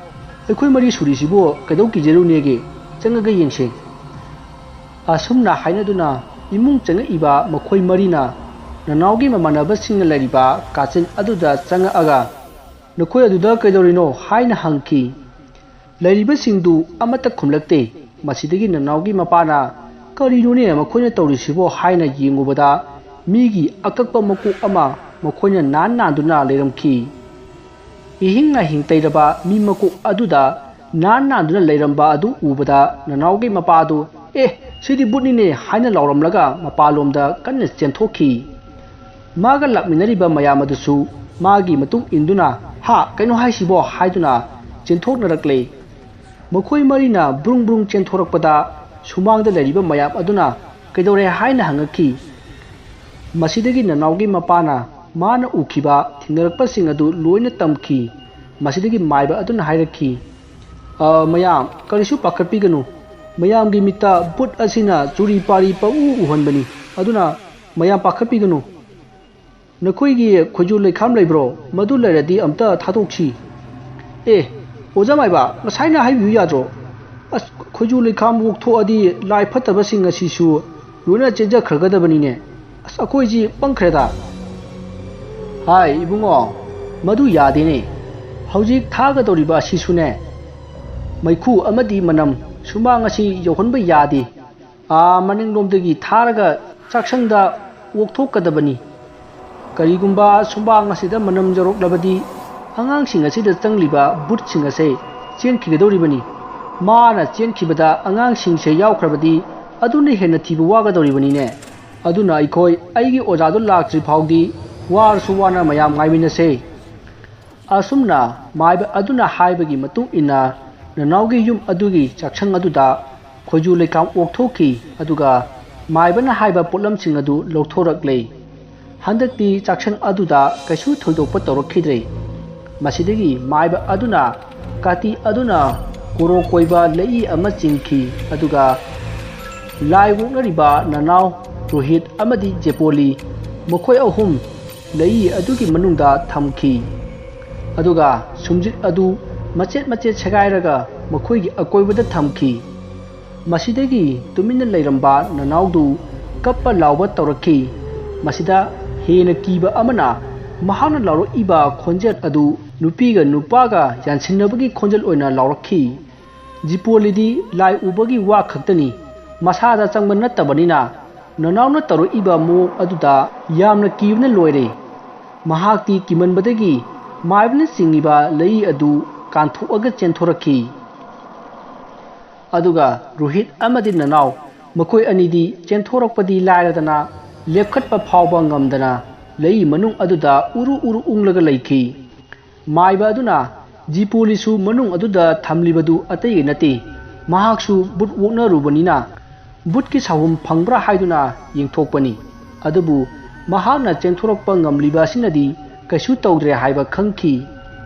ꯑꯩꯈꯣꯏ ꯃꯔꯤ ꯁꯨꯔꯤꯁꯤꯕꯨ ꯀꯩꯗꯧ ꯀꯤꯖꯔꯨꯅꯦꯒꯦ? ꯆꯪꯉꯒ ꯌꯦꯡꯁꯦ"꯫ ꯑꯁꯨꯝꯅ ꯍꯥꯏꯅꯗꯨꯅ ꯏꯃꯨꯡ ꯆꯪꯉꯛꯏꯕ ꯃꯈꯣꯏ ꯃꯔꯤꯅ ꯅꯅꯥꯎꯒꯤ ꯃꯃꯥꯟꯅꯕꯁꯤꯡꯅ ꯂꯩꯔꯤꯕ ꯀꯥꯆꯤꯟ ꯑꯗꯨꯗ ꯆꯪꯉꯛꯑꯒ, "ꯅꯈꯣꯏ ꯑꯗꯨꯗ ꯀꯩꯗꯧꯔꯤꯅꯣ?" ꯍꯥꯏꯅ ꯍꯪꯈꯤ꯫ ꯂꯩꯔꯤꯕꯁꯤꯡꯗꯨ ꯑꯃꯠꯇ ꯈꯨꯝꯂꯛꯇꯦ꯫ ꯃꯁꯤꯗꯒꯤ ꯅꯅꯥꯎꯒꯤ ꯃꯄꯥꯅ, "ꯀꯔꯤꯅꯣꯅꯦ ꯃꯈꯣꯏꯅ ꯇꯧꯔꯤꯁꯤꯕꯣ?" ꯍꯥꯏꯅ ꯌꯦꯡꯉꯨꯕꯗ, ꯃꯤꯒꯤ ꯑꯀꯛꯄ ꯃꯀꯣꯛ ꯑꯃ ꯃꯈꯣꯏꯅ ꯅꯥꯟ ꯅꯥꯟꯗꯨꯅ ꯂꯩꯔꯝꯈꯤ꯫ ꯏꯍꯤꯡ ꯅꯥꯍꯤꯡ ꯇꯩꯔꯕ ꯃꯤ ꯃꯀꯣꯛ ꯑꯗꯨꯗ ꯅꯥꯟ ꯅꯥꯟꯗꯨꯅ ꯂꯩꯔꯝꯕ ꯑꯗꯨ ꯎꯕꯗ ꯅꯅꯥꯎꯒꯤ ꯃꯄꯥꯗꯨ, "ꯑꯦ, ꯁꯤꯗꯤ ꯕꯨꯠꯅꯤꯅꯦ" ꯍꯥꯏꯅ ꯂꯥꯎꯔꯝꯂꯒ ꯃꯄꯥꯟꯂꯣꯝꯗ ꯀꯟꯅ ꯆꯦꯟꯊꯣꯛꯈꯤ꯫ ꯃꯥꯒ ꯂꯥꯛꯃꯤꯟꯅꯔꯤꯕ ꯃꯌꯥꯝ ꯑꯗꯨꯁꯨ ꯃꯥꯒꯤ ꯃꯇꯨꯡ ꯏꯟꯗꯨꯅ, "ꯍꯥ, ꯀꯩꯅꯣ ꯍꯥꯏꯁꯤꯕꯣ?" ꯍꯥꯏꯗꯨꯅ ꯆꯦꯟꯊꯣꯛꯅꯔꯛꯂꯦ꯫ ꯃꯈꯣꯏ ꯃꯔꯤꯅ ꯕ꯭ꯔꯨꯡ ꯕ꯭ꯔꯨꯡ ꯆꯦꯟꯊꯣꯔꯛꯄꯗ ꯁꯨꯃꯥꯡꯗ ꯂꯩꯔꯤꯕ ꯃꯌꯥꯝ ꯑꯗꯨꯅ ꯀꯩꯗꯧꯔꯦ ꯍꯥꯏꯅ ꯍꯪꯉꯛꯈꯤ꯫ ꯃꯁꯤꯗꯒꯤ ꯅꯅꯥꯎꯒꯤ ꯃꯄꯥꯅ ꯃꯥꯅ ꯎꯈꯤꯕ, ꯊꯦꯡꯅꯔꯛꯄꯁꯤꯡ ꯑꯗꯨ ꯂꯣꯏꯅ ꯇꯝꯈꯤ꯫ ꯃꯁꯤꯗꯒꯤ ꯃꯥꯏꯕ ꯑꯗꯨꯅ ꯍꯥꯏꯔꯛꯈꯤ, "ꯑ, ꯃꯌꯥꯝ, ꯀꯔꯤꯁꯨ ꯄꯥꯈꯠꯄꯤꯒꯅꯨ꯫ ꯃꯌꯥꯝꯒꯤ ꯃꯤꯠꯇ ꯕꯨꯠ ꯑꯁꯤꯅ ꯆꯨꯔꯤ ꯄꯥꯔꯤ ꯄꯪꯎ ꯎꯍꯟꯕꯅꯤ꯫ ꯑꯗꯨꯅ ꯃꯌꯥꯝ ꯄꯥꯈꯠꯄꯤꯒꯅꯨ꯫ ꯅꯈꯣꯏꯒꯤ ꯈꯣꯏꯖꯨ ꯂꯩꯈꯥꯝ ꯂꯩꯕ꯭ꯔꯣ? ꯃꯗꯨ ꯂꯩꯔꯗꯤ ꯑꯝꯇ ꯊꯥꯗꯣꯛꯁꯤ"꯫ "ꯑꯦ, ꯑꯣꯖꯥ ꯃꯥꯏꯕ, ꯉꯁꯥꯏꯅ ꯍꯥꯏꯕꯤꯌꯨ ꯌꯥꯗ꯭ꯔꯣ? ꯑꯁ, ꯈꯣꯏꯖꯨ ꯂꯩꯈꯥꯝ ꯑꯣꯛꯊꯣꯛꯑꯗꯤ ꯂꯥꯏ ꯐꯠꯇꯕꯁꯤꯡ ꯑꯁꯤꯁꯨ ꯂꯣꯏꯅ ꯆꯦꯟꯖꯈ꯭ꯔꯒꯗꯕꯅꯤꯅꯦ꯫ ꯑꯁ, ꯑꯩꯈꯣꯏꯁꯤ ꯄꯪꯈ꯭ꯔꯦꯗ"꯫ "ꯍꯥꯏ ꯏꯕꯨꯡꯉꯣ, ꯃꯗꯨ ꯌꯥꯗꯦꯅꯦ꯫ ꯍꯧꯖꯤꯛ ꯊꯥꯒꯗꯧꯔꯤꯕ ꯑꯁꯤꯁꯨꯅꯦ, ꯃꯩꯈꯨ ꯑꯃꯗꯤ ꯃꯅꯝ, ꯁꯨꯃꯥꯡ ꯑꯁꯤ ꯌꯧꯍꯟꯕ ꯌꯥꯗꯦ꯫ ꯑꯥ ꯃꯅꯤꯡꯂꯣꯝꯗꯒꯤ ꯊꯥꯔꯒ ꯆꯥꯛꯁꯪꯗ ꯑꯣꯛꯊꯣꯛꯀꯗꯕꯅꯤ꯫ ꯀꯔꯤꯒꯨꯝꯕ ꯁꯨꯃꯥꯡ ꯑꯁꯤꯗ ꯃꯅꯝ ꯌꯧꯔꯛꯂꯕꯗꯤ ꯑꯉꯥꯡꯁꯤꯡ ꯑꯁꯤꯗ ꯆꯪꯂꯤꯕ ꯕꯨꯠꯁꯤꯡ ꯑꯁꯦ ꯆꯦꯟꯈꯤꯒꯗꯧꯔꯤꯕꯅꯤ꯫ ꯃꯥꯅ ꯆꯦꯟꯈꯤꯕꯗ ꯑꯉꯥꯡꯁꯤꯡꯁꯦ ꯌꯥꯎꯈ꯭ꯔꯕꯗꯤ ꯑꯗꯨꯅ ꯍꯦꯟꯅ ꯊꯤꯕ ꯋꯥꯒꯗꯧꯔꯤꯕꯅꯤꯅꯦ꯫ ꯑꯗꯨꯅ ꯑꯩꯈꯣꯏ ꯑꯩꯒꯤ ꯑꯣꯖꯥꯗꯨ ꯂꯥꯛꯇ꯭ꯔꯤ ꯐꯥꯎꯗꯤ ꯋꯥꯔꯁꯨ ꯋꯥꯅ ꯃꯌꯥꯝ ꯉꯥꯏꯃꯤꯟꯅꯁꯦ"꯫ ꯑꯁꯨꯝꯅ ꯃꯥꯏꯕ ꯑꯗꯨꯅ ꯍꯥꯏꯕꯒꯤ ꯃꯇꯨꯡ ꯏꯟꯅ ꯅꯅꯥꯎꯒꯤ ꯌꯨꯝ ꯑꯗꯨꯒꯤ ꯆꯥꯛꯁꯪ ꯑꯗꯨꯗ ꯈꯣꯏꯖꯨ ꯂꯩꯈꯥꯝ ꯑꯣꯛꯊꯣꯛꯈꯤ, ꯑꯗꯨꯒ ꯃꯥꯏꯕꯅ ꯍꯥꯏꯕ ꯄꯣꯠꯂꯝꯁꯤꯡ ꯑꯗꯨ ꯂꯧꯊꯣꯔꯛꯂꯦ꯫ ꯍꯟꯗꯛꯇꯤ ꯆꯥꯛꯁꯪ ꯑꯗꯨꯗ ꯀꯩꯁꯨ ꯊꯣꯏꯗꯣꯛꯄ ꯇꯧꯔꯛꯈꯤꯗ꯭ꯔꯦ꯫ ꯃꯁꯤꯗꯒꯤ ꯃꯥꯏꯕ ꯑꯗꯨꯅ ꯀꯥꯇꯤ ꯑꯗꯨꯅ ꯀꯣꯔꯣꯛ ꯀꯣꯏꯕ ꯂꯩꯏ ꯑꯃ ꯆꯤꯡꯈꯤ, ꯑꯗꯨꯒ ꯂꯥꯏ ꯑꯣꯛꯅꯔꯤꯕ ꯅꯅꯥꯎ ꯔꯣꯍꯤꯠ ꯑꯃꯗꯤ ꯖꯦꯄꯣꯂꯤ, ꯃꯈꯣꯏ ꯑꯍꯨꯝ ꯂꯩꯏ ꯑꯗꯨꯒꯤ ꯃꯅꯨꯡꯗ ꯊꯝꯈꯤ꯫ ꯑꯗꯨꯒ ꯁꯨꯝꯖꯤꯠ ꯑꯗꯨ ꯃꯆꯦꯠ ꯃꯆꯦꯠ ꯁꯦꯒꯥꯏꯔꯒ ꯃꯈꯣꯏꯒꯤ ꯑꯀꯣꯏꯕꯗ ꯊꯝꯈꯤ꯫ ꯃꯁꯤꯗꯒꯤ ꯇꯨꯃꯤꯟꯅ ꯂꯩꯔꯝꯕ ꯅꯅꯥꯎꯗꯨ ꯀꯞꯄ ꯂꯥꯎꯕ ꯇꯧꯔꯛꯈꯤ꯫ ꯃꯁꯤꯗ ꯍꯦꯟꯅ ꯀꯤꯕ ꯑꯃꯅ, ꯃꯍꯥꯛꯅ ꯂꯥꯎꯔꯛꯏꯕ ꯈꯣꯟꯖꯦꯜ ꯑꯗꯨ ꯅꯨꯄꯤꯒ ꯅꯨꯄꯥꯒ ꯌꯥꯟꯁꯤꯟꯅꯕꯒꯤ ꯈꯣꯟꯖꯦꯜ ꯑꯣꯏꯅ ꯂꯥꯎꯔꯛꯈꯤ꯫ ꯖꯤꯄꯣꯂꯤꯗꯤ ꯂꯥꯏ ꯎꯕꯒꯤ ꯋꯥ ꯈꯛꯇꯅꯤ, ꯃꯁꯥꯗ ꯆꯪꯕ ꯅꯠꯇꯕꯅꯤꯅ, ꯅꯅꯥꯎꯅ ꯇꯧꯔꯛꯏꯕ ꯃꯑꯣꯡ ꯑꯗꯨꯗ ꯌꯥꯝꯅ ꯀꯤꯕꯅ ꯂꯣꯏꯔꯦ꯫ ꯃꯍꯥꯛꯇꯤ ꯀꯤꯃꯟꯕꯗꯒꯤ ꯃꯥꯏꯕꯅ ꯆꯤꯡꯉꯤꯕ ꯂꯩꯏ ꯑꯗꯨ ꯀꯥꯟꯊꯣꯛꯑꯒ ꯆꯦꯟꯊꯣꯔꯛꯈꯤ꯫ ꯑꯗꯨꯒ ꯔꯣꯍꯤꯠ ꯑꯃꯗꯤ ꯅꯅꯥꯎ, ꯃꯈꯣꯏ ꯑꯅꯤꯗꯤ ꯆꯦꯟꯊꯣꯔꯛꯄꯗꯤ ꯂꯥꯏꯔꯗꯅ, ꯂꯦꯞꯈꯠꯄ ꯐꯥꯎꯕ ꯉꯝꯗꯅ ꯂꯩꯏ ꯃꯅꯨꯡ ꯑꯗꯨꯗ ꯎꯔꯨ ꯎꯔꯨ ꯎꯪꯂꯒ ꯂꯩꯈꯤ꯫ ꯃꯥꯏꯕ ꯑꯗꯨꯅ ꯖꯤꯄꯣꯂꯤꯁꯨ ꯃꯅꯨꯡ ꯑꯗꯨꯗ ꯊꯝꯂꯤꯕꯗꯨ ꯑꯇꯩꯒꯤ ꯅꯠꯇꯦ, ꯃꯍꯥꯛꯁꯨ ꯕꯨꯠ ꯑꯣꯛꯅꯔꯨꯕꯅꯤꯅ ꯕꯨꯠꯀꯤ ꯁꯥꯐꯝ ꯐꯪꯕ꯭ꯔꯥ ꯍꯥꯏꯗꯨꯅ ꯌꯦꯡꯊꯣꯛꯄꯅꯤ꯫ ꯑꯗꯨꯕꯨ ꯃꯍꯥꯛꯅ ꯆꯦꯟꯊꯣꯔꯛꯄ ꯉꯝꯂꯤꯕ ꯑꯁꯤꯅꯗꯤ ꯀꯩꯁꯨ ꯇꯧꯗ꯭ꯔꯦ ꯍꯥꯏꯕ ꯈꯪꯈꯤ꯫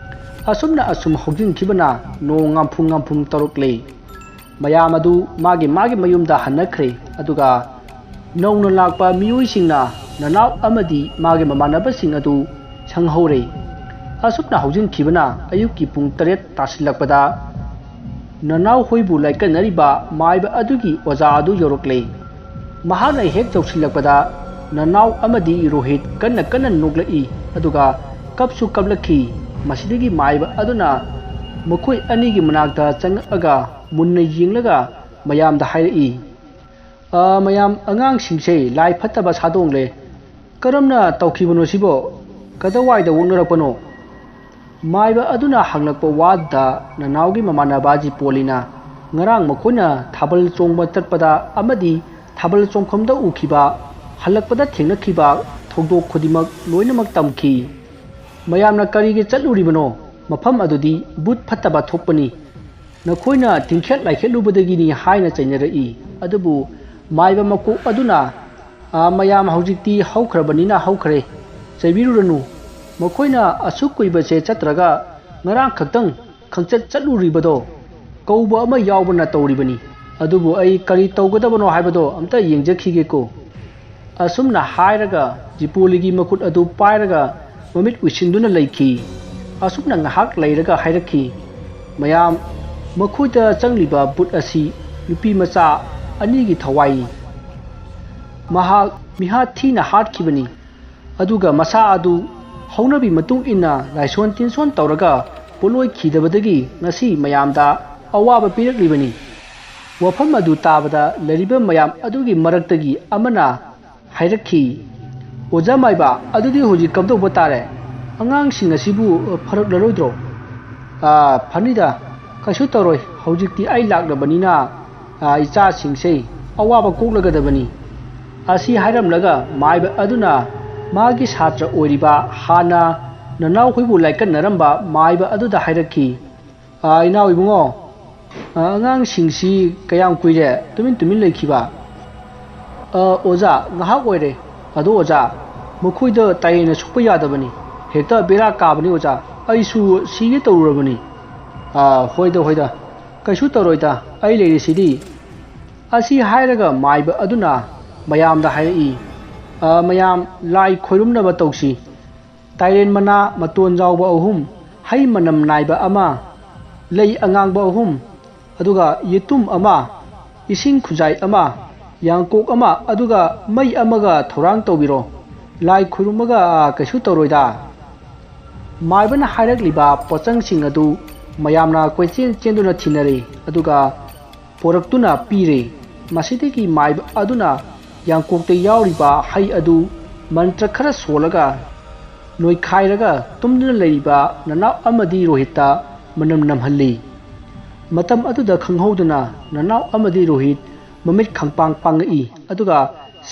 ꯑꯁꯨꯝꯅ ꯑꯁꯨꯝ ꯍꯧꯖꯤꯟꯈꯤꯕꯅ ꯅꯣꯡ ꯉꯥꯝꯐꯨ ꯉꯥꯝꯐꯨꯝ ꯇꯧꯔꯛꯂꯦ꯫ ꯃꯌꯥꯝ ꯑꯗꯨ ꯃꯥꯒꯤ ꯃꯥꯒꯤ ꯃꯌꯨꯝꯗ ꯍꯟꯅꯈ꯭ꯔꯦ꯫ ꯑꯗꯨꯒ ꯅꯧꯅ ꯂꯥꯛꯄ ꯃꯤꯑꯣꯏꯁꯤꯡꯅ ꯅꯅꯥꯎ ꯑꯃꯗꯤ ꯃꯥꯒꯤ ꯃꯃꯥꯟꯅꯕꯁꯤꯡ ꯑꯗꯨ ꯁꯪꯍꯧꯔꯦ꯫ ꯑꯁꯨꯝꯅ ꯍꯧꯖꯤꯟꯈꯤꯕꯅ ꯑꯌꯨꯛꯀꯤ ꯄꯨꯡ ꯇꯔꯦꯠ ꯇꯥꯁꯤꯜꯂꯛꯄꯗ ꯅꯅꯥꯎ ꯍꯣꯏꯕꯨ ꯂꯥꯏꯀꯠꯅꯔꯤꯕ ꯃꯥꯏꯕ ꯑꯗꯨꯒꯤ ꯑꯣꯖꯥ ꯑꯗꯨ ꯌꯧꯔꯛꯂꯦ꯫ ꯃꯍꯥꯛꯅ ꯍꯦꯛ ꯌꯧꯁꯤꯜꯂꯛꯄꯗ ꯅꯅꯥꯎ ꯑꯃꯗꯤ ꯔꯣꯍꯤꯠ ꯀꯟꯅ ꯀꯟꯅ ꯅꯣꯛꯂꯛꯏ, ꯑꯗꯨꯒ ꯀꯞꯁꯨ ꯀꯞꯂꯛꯈꯤ꯫ ꯃꯁꯤꯗꯒꯤ ꯃꯥꯏꯕ ꯑꯗꯨꯅ ꯃꯈꯣꯏ ꯑꯅꯤꯒꯤ ꯃꯅꯥꯛꯇ ꯆꯪꯉꯛꯑꯒ ꯃꯨꯟꯅ ꯌꯦꯡꯂꯒ ꯃꯌꯥꯝꯗ ꯍꯥꯏꯔꯛꯏ, "ꯑ, ꯃꯌꯥꯝ, ꯑꯉꯥꯡꯁꯤꯡꯁꯦ ꯂꯥꯏ ꯐꯠꯇꯕ ꯁꯥꯗꯣꯡꯂꯦ꯫ ꯀꯔꯝꯅ ꯇꯧꯈꯤꯕꯅꯣ ꯁꯤꯕꯣ? ꯀꯗꯥꯏꯋꯥꯏꯗ ꯑꯣꯛꯅꯔꯛꯄꯅꯣ?" ꯃꯥꯏꯕ ꯑꯗꯨꯅ ꯍꯪꯂꯛꯄ ꯋꯥꯗ ꯅꯅꯥꯎꯒꯤ ꯃꯃꯥꯟꯅꯕ ꯖꯤꯄꯣꯂꯤꯅ ꯉꯔꯥꯡ ꯃꯈꯣꯏꯅ ꯊꯥꯕꯜ ꯆꯣꯡꯕ ꯆꯠꯄꯗ ꯑꯃꯗꯤ ꯊꯥꯕꯜ ꯆꯣꯡꯐꯝꯗ ꯎꯈꯤꯕ, ꯍꯜꯂꯛꯄꯗ ꯊꯦꯡꯅꯈꯤꯕ ꯊꯧꯗꯣꯛ ꯈꯨꯗꯤꯡꯃꯛ ꯂꯣꯏꯅꯃꯛ ꯇꯝꯈꯤ꯫ "ꯃꯌꯥꯝꯅ ꯀꯔꯤꯒꯤ ꯆꯠꯂꯨꯔꯤꯕꯅꯣ? ꯃꯐꯝ ꯑꯗꯨꯗꯤ ꯕꯨꯠ ꯐꯠꯇꯕ ꯊꯣꯛꯄꯅꯤ꯫ ꯅꯈꯣꯏꯅ ꯇꯤꯡꯈꯦꯠ ꯂꯥꯏꯈꯦꯠꯂꯨꯕꯗꯒꯤꯅꯤ" ꯍꯥꯏꯅ ꯆꯩꯅꯔꯛꯏ꯫ ꯑꯗꯨꯕꯨ ꯃꯥꯏꯕ ꯃꯀꯣꯛ ꯑꯗꯨꯅ, "ꯑꯥ, ꯃꯌꯥꯝ, ꯍꯧꯖꯤꯛꯇꯤ ꯍꯧꯈ꯭ꯔꯕꯅꯤꯅ ꯍꯧꯈ꯭ꯔꯦ, ꯆꯩꯕꯤꯔꯨꯔꯅꯨ꯫ ꯃꯈꯣꯏꯅ ꯑꯁꯨꯛ ꯀꯨꯏꯕꯁꯦ ꯆꯠꯇ꯭ꯔꯒ ꯉꯔꯥꯡ ꯈꯛꯇꯪ ꯈꯪꯆꯠ ꯆꯠꯂꯨꯔꯤꯕꯗꯣ ꯀꯧꯕ ꯑꯃ ꯌꯥꯎꯕꯅ ꯇꯧꯔꯤꯕꯅꯤ꯫ ꯑꯗꯨꯕꯨ ꯑꯩ ꯀꯔꯤ ꯇꯧꯒꯗꯕꯅꯣ ꯍꯥꯏꯕꯗꯣ ꯑꯝꯇ ꯌꯦꯡꯖꯈꯤꯒꯦꯀꯣ꯫ ꯑꯁꯨꯝꯅ ꯍꯥꯏꯔꯒ ꯖꯤꯄꯣꯂꯤꯒꯤ ꯃꯈꯨꯠ ꯑꯗꯨ ꯄꯥꯏꯔꯒ ꯃꯃꯤꯠ ꯎꯏꯁꯤꯟꯗꯨꯅ ꯂꯩꯈꯤ꯫ ꯑꯁꯨꯝꯅ ꯉꯥꯏꯍꯥꯛ ꯂꯩꯔꯒ ꯍꯥꯏꯔꯛꯈꯤ, "ꯃꯌꯥꯝ, ꯃꯈꯣꯏꯗ ꯆꯪꯂꯤꯕ ꯚꯨꯠ ꯑꯁꯤ ꯅꯨꯄꯤ ꯃꯆꯥ ꯑꯅꯤꯒꯤ ꯊꯋꯥꯏꯅꯤ꯫ ꯃꯍꯥꯛ ꯃꯤꯍꯥꯠ ꯊꯤꯅ ꯍꯥꯠꯈꯤꯕꯅꯤ꯫ ꯑꯗꯨꯒ ꯃꯁꯥ ꯑꯗꯨ ꯍꯧꯅꯕꯤ ꯃꯇꯨꯡ ꯏꯟꯅ ꯂꯥꯏꯁꯣꯟ ꯇꯤꯟꯁꯣꯟ ꯇꯧꯔꯒ ꯄꯣꯠꯂꯣꯏꯈꯤꯗꯕꯗꯒꯤ ꯉꯁꯤ ꯃꯌꯥꯝꯗ ꯑꯋꯥꯕ ꯄꯤꯔꯛꯂꯤꯕꯅꯤ꯫" ꯋꯥꯐꯝ ꯑꯗꯨ ꯇꯥꯕꯗ ꯂꯩꯔꯤꯕ ꯃꯌꯥꯝ ꯑꯗꯨꯒꯤ ꯃꯔꯛꯇꯒꯤ ꯑꯃꯅ ꯍꯥꯏꯔꯛꯈꯤ, "ꯑꯣꯖꯥ ꯃꯥꯏꯕ, ꯑꯗꯨꯗꯤ ꯍꯧꯖꯤꯛ ꯀꯝꯗꯧꯕ ꯇꯥꯔꯦ? ꯑꯉꯥꯡꯁꯤꯡ ꯑꯁꯤꯕꯨ ꯐꯔꯛꯂꯔꯣꯏꯗ꯭ꯔꯣ?" "ꯑꯥ, ꯐꯅꯤꯗ, ꯀꯩꯁꯨ ꯇꯧꯔꯣꯏ꯫ ꯍꯧꯖꯤꯛꯇꯤ ꯑꯩ ꯂꯥꯛꯂꯕꯅꯤꯅ, ꯑꯥ, ꯏꯆꯥꯁꯤꯡꯁꯦ ꯑꯋꯥꯕ ꯀꯣꯛꯂꯒꯗꯕꯅꯤ꯫" ꯑꯁꯤ ꯍꯥꯏꯔꯝꯂꯒ ꯃꯥꯏꯕ ꯑꯗꯨꯅ ꯃꯥꯒꯤ ꯁꯥꯇ꯭ꯔ ꯑꯣꯏꯔꯤꯕ ꯍꯥꯟꯅ ꯅꯅꯥꯎꯈꯣꯏꯕꯨ ꯂꯥꯏꯀꯠꯅꯔꯝꯕ ꯃꯥꯏꯕ ꯑꯗꯨꯗ ꯍꯥꯏꯔꯛꯈꯤ, "ꯑꯥ, ꯏꯅꯥꯎ ꯏꯕꯨꯡꯉꯣ, ꯑꯥ, ꯑꯉꯥꯡꯁꯤꯡꯁꯤ ꯀꯌꯥꯝ ꯀꯨꯏꯔꯦ ꯇꯨꯃꯤꯟ ꯇꯨꯃꯤꯟ ꯂꯩꯈꯤꯕ?" "ꯑꯥ, ꯑꯣꯖꯥ, ꯉꯥꯏꯍꯥꯛ ꯑꯣꯏꯔꯦ꯫ ꯑꯗꯣ ꯑꯣꯖꯥ, ꯃꯈꯣꯏꯗ ꯇꯥꯏꯔꯦꯟꯅ ꯁꯣꯛꯄ ꯌꯥꯗꯕꯅꯤ꯫ ꯍꯦꯛꯇ ꯕꯦꯔꯥ ꯀꯥꯕꯅꯤ ꯑꯣꯖꯥ꯫ ꯑꯩꯁꯨ ꯁꯤꯒꯦ ꯇꯧꯔꯨꯔꯕꯅꯤ꯫" "ꯑꯥ, ꯍꯣꯏꯗ, ꯍꯣꯏꯗ, ꯀꯩꯁꯨ ꯇꯧꯔꯣꯏꯗ, ꯑꯩ ꯂꯩꯔꯤꯁꯤꯗꯤ꯫" ꯑꯁꯤ ꯍꯥꯏꯔꯒ ꯃꯥꯏꯕ ꯑꯗꯨꯅ ꯃꯌꯥꯝꯗ ꯍꯥꯏꯔꯛꯏ, "ꯑꯥ, ꯃꯌꯥꯝ, ꯂꯥꯏ ꯈꯣꯏꯔꯨꯝꯅꯕ ꯇꯧꯁꯤ꯫ ꯇꯥꯏꯔꯦꯟ ꯃꯅꯥ ꯃꯇꯣꯟ ꯌꯥꯎꯕ ꯑꯍꯨꯝ, ꯍꯩ ꯃꯅꯝ ꯅꯥꯏꯕ ꯑꯃ, ꯂꯩ ꯑꯉꯥꯡꯕ ꯑꯍꯨꯝ, ꯑꯗꯨꯒ ꯌꯦꯇꯨꯝ ꯑꯃ, ꯏꯁꯤꯡ ꯈꯨꯖꯥꯏ ꯑꯃ, ꯌꯥꯡꯀꯣꯛ ꯑꯃ, ꯑꯗꯨꯒ ꯃꯩ ꯑꯃꯒ ꯊꯧꯔꯥꯡ ꯇꯧꯕꯤꯔꯣ꯫ ꯂꯥꯏ ꯈꯨꯔꯨꯝꯃꯒ, ꯑꯥ, ꯀꯩꯁꯨ ꯇꯧꯔꯣꯏꯗ꯫" ꯃꯥꯏꯕꯅ ꯍꯥꯏꯔꯛꯂꯤꯕ ꯄꯣꯠꯆꯪꯁꯤꯡ ꯑꯗꯨ ꯃꯌꯥꯝꯅ ꯀꯣꯏꯆꯦꯟ ꯆꯦꯟꯗꯨꯅ ꯊꯤꯅꯔꯦ, ꯑꯗꯨꯒ ꯄꯣꯔꯛꯇꯨꯅ ꯄꯤꯔꯦ꯫ ꯃꯁꯤꯗꯒꯤ ꯃꯥꯏꯕ ꯑꯗꯨꯅ ꯌꯥꯡꯀꯣꯛꯇ ꯌꯥꯎꯔꯤꯕ ꯍꯩ ꯑꯗꯨ ꯃꯟꯇ꯭ꯔ ꯈꯔ ꯁꯣꯜꯂꯒ ꯅꯣꯏꯈꯥꯏꯔꯒ ꯇꯨꯝꯗꯨꯅ ꯂꯩꯔꯤꯕ ꯅꯅꯥꯎ ꯑꯃꯗꯤ ꯔꯣꯍꯤꯠꯇ ꯃꯅꯝ ꯅꯝꯍꯜꯂꯤ꯫ ꯃꯇꯝ ꯑꯗꯨꯗ ꯈꯪꯍꯧꯗꯅ ꯅꯅꯥꯎ ꯑꯃꯗꯤ ꯔꯣꯍꯤꯠ ꯃꯃꯤꯠ ꯈꯪꯄꯥꯡ ꯄꯥꯡꯉꯛꯏ, ꯑꯗꯨꯒ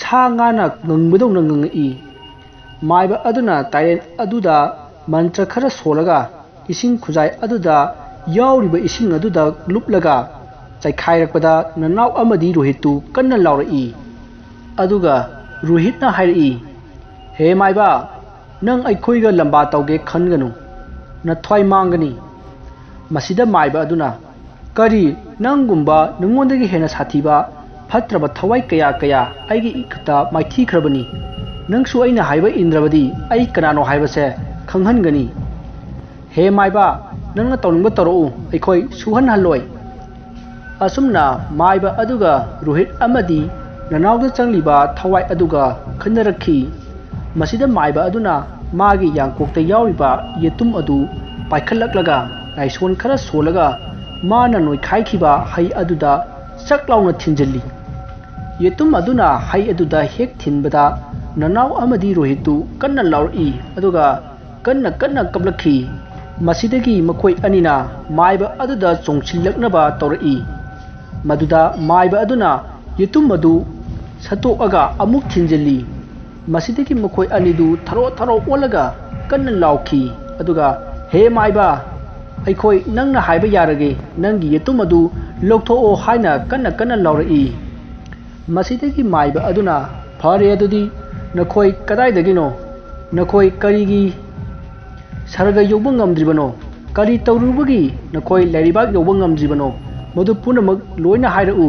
ꯁꯥ ꯉꯥꯅ ꯉꯪꯕꯗꯧꯅ ꯉꯪꯉꯛꯏ꯫ ꯃꯥꯏꯕ ꯑꯗꯨꯅ ꯇꯥꯏꯔꯦꯟ ꯑꯗꯨꯗ ꯃꯟꯇ꯭ꯔ ꯈꯔ ꯁꯣꯜꯂꯒ ꯏꯁꯤꯡ ꯈꯨꯖꯥꯏ ꯑꯗꯨꯗ ꯌꯥꯎꯔꯤꯕ ꯏꯁꯤꯡ ꯑꯗꯨꯗ ꯂꯨꯞꯂꯒ ꯆꯥꯏꯈꯥꯏꯔꯛꯄꯗ ꯅꯅꯥꯎ ꯑꯃꯗꯤ ꯔꯣꯍꯤꯠꯇꯨ ꯀꯟꯅ ꯂꯥꯎꯔꯛꯏ꯫ ꯑꯗꯨꯒ ꯔꯣꯍꯤꯠꯅ ꯍꯥꯏꯔꯛꯏ, "ꯍꯦ ꯃꯥꯏꯕ, "ꯅꯪ ꯑꯩꯈꯣꯏꯒ ꯂꯝꯕꯥ ꯇꯧꯒꯦ ꯈꯟꯒꯅꯨ, ꯅꯊ꯭ꯋꯥꯏ ꯃꯥꯡꯒꯅꯤ꯫" ꯃꯁꯤꯗ ꯃꯥꯏꯕ ꯑꯗꯨꯅ, "ꯀꯔꯤ, ꯅꯪꯒꯨꯝꯕ ꯅꯉꯣꯟꯗꯒꯤ ꯍꯦꯟꯅ ꯁꯥꯊꯤꯕ ꯐꯠꯇ꯭ꯔꯕ ꯊꯋꯥꯏ ꯀꯌꯥ ꯀꯌꯥ ꯑꯩꯒꯤ ꯏꯈꯨꯠꯇ ꯃꯥꯏꯊꯤꯈ꯭ꯔꯕꯅꯤ꯫ ꯅꯪꯁꯨ ꯑꯩꯅ ꯍꯥꯏꯕ ꯏꯟꯗ꯭ꯔꯕꯗꯤ ꯑꯩ ꯀꯅꯥꯅꯣ ꯍꯥꯏꯕꯁꯦ ꯈꯪꯍꯟꯒꯅꯤ꯫ ꯍꯦ ꯃꯥꯏꯕ, ꯅꯪꯅ ꯇꯧꯅꯤꯡꯕ ꯇꯧꯔꯛꯎ, ꯑꯩꯈꯣꯏ ꯁꯨꯍꯟꯍꯜꯂꯣꯏ꯫" ꯑꯁꯨꯝꯅ ꯃꯥꯏꯕ ꯑꯗꯨꯒ ꯔꯣꯍꯤꯠ ꯑꯃꯗꯤ ꯅꯅꯥꯎꯗ ꯆꯪꯂꯤꯕ ꯊꯋꯥꯏ ꯑꯗꯨꯒ ꯈꯟꯅꯔꯛꯈꯤ꯫ ꯃꯁꯤꯗ ꯃꯥꯏꯕ ꯑꯗꯨꯅ ꯃꯥꯒꯤ ꯌꯥꯡꯀꯣꯛꯇ ꯌꯥꯎꯔꯤꯕ ꯌꯦꯇꯨꯝ ꯑꯗꯨ ꯄꯥꯏꯈꯠꯂꯛꯂꯒ ꯂꯥꯏꯁꯣꯟ ꯈꯔ ꯁꯣꯜꯂꯒ ꯃꯥꯅ ꯅꯣꯏꯈꯥꯏꯈꯤꯕ ꯍꯩ ꯑꯗꯨꯗ ꯆꯛ ꯂꯥꯎꯅ ꯊꯤꯟꯖꯤꯜꯂꯤ꯫ ꯌꯦꯇꯨꯝ ꯑꯗꯨꯅ ꯍꯩ ꯑꯗꯨꯗ ꯍꯦꯛ ꯊꯤꯟꯕꯗ ꯅꯅꯥꯎ ꯑꯃꯗꯤ ꯔꯣꯍꯤꯠꯇꯨ ꯀꯟꯅ ꯂꯥꯎꯔꯛꯏ, ꯑꯗꯨꯒ ꯀꯟꯅ ꯀꯟꯅ ꯀꯞꯂꯛꯈꯤ꯫ ꯃꯁꯤꯗꯒꯤ ꯃꯈꯣꯏ ꯑꯅꯤꯅ ꯃꯥꯏꯕ ꯑꯗꯨꯗ ꯆꯣꯡꯁꯤꯜꯂꯛꯅꯕ ꯇꯧꯔꯛꯏ꯫ ꯃꯗꯨꯗ ꯃꯥꯏꯕ ꯑꯗꯨꯅ ꯌꯦꯇꯨꯝ ꯑꯗꯨ ꯁꯠꯇꯣꯛꯑꯒ ꯑꯃꯨꯛ ꯊꯤꯟꯖꯤꯜꯂꯤ꯫ ꯃꯁꯤꯗꯒꯤ ꯃꯈꯣꯏ ꯑꯅꯤꯗꯨ ꯊꯔꯣ ꯊꯔꯣ ꯑꯣꯜꯂꯒ ꯀꯟꯅ ꯂꯥꯎꯈꯤ, ꯑꯗꯨꯒ, "ꯍꯦ ꯃꯥꯏꯕ, ꯑꯩꯈꯣꯏ ꯅꯪꯅ ꯍꯥꯏꯕ ꯌꯥꯔꯒꯦ, ꯅꯪꯒꯤ ꯌꯦꯇꯨꯝ ꯑꯗꯨ ꯂꯧꯊꯣꯛꯑꯣ" ꯍꯥꯏꯅ ꯀꯟꯅ ꯀꯟꯅ ꯂꯥꯎꯔꯛꯏ꯫ ꯃꯁꯤꯗꯒꯤ ꯃꯥꯏꯕ ꯑꯗꯨꯅ, "ꯐꯔꯦ, ꯑꯗꯨꯗꯤ ꯅꯈꯣꯏ ꯀꯗꯥꯏꯗꯒꯤꯅꯣ? ꯅꯈꯣꯏ ꯀꯔꯤꯒꯤ ꯁꯔꯒ ꯌꯧꯕ ꯉꯝꯗ꯭ꯔꯤꯕꯅꯣ? ꯀꯔꯤ ꯇꯧꯔꯨꯕꯒꯤ ꯅꯈꯣꯏ ꯂꯩꯔꯩꯕꯥꯛ ꯌꯧꯕ ꯉꯝꯗ꯭ꯔꯤꯕꯅꯣ? ꯃꯗꯨ ꯄꯨꯝꯅꯃꯛ ꯂꯣꯏꯅ ꯍꯥꯏꯔꯛꯎ꯫"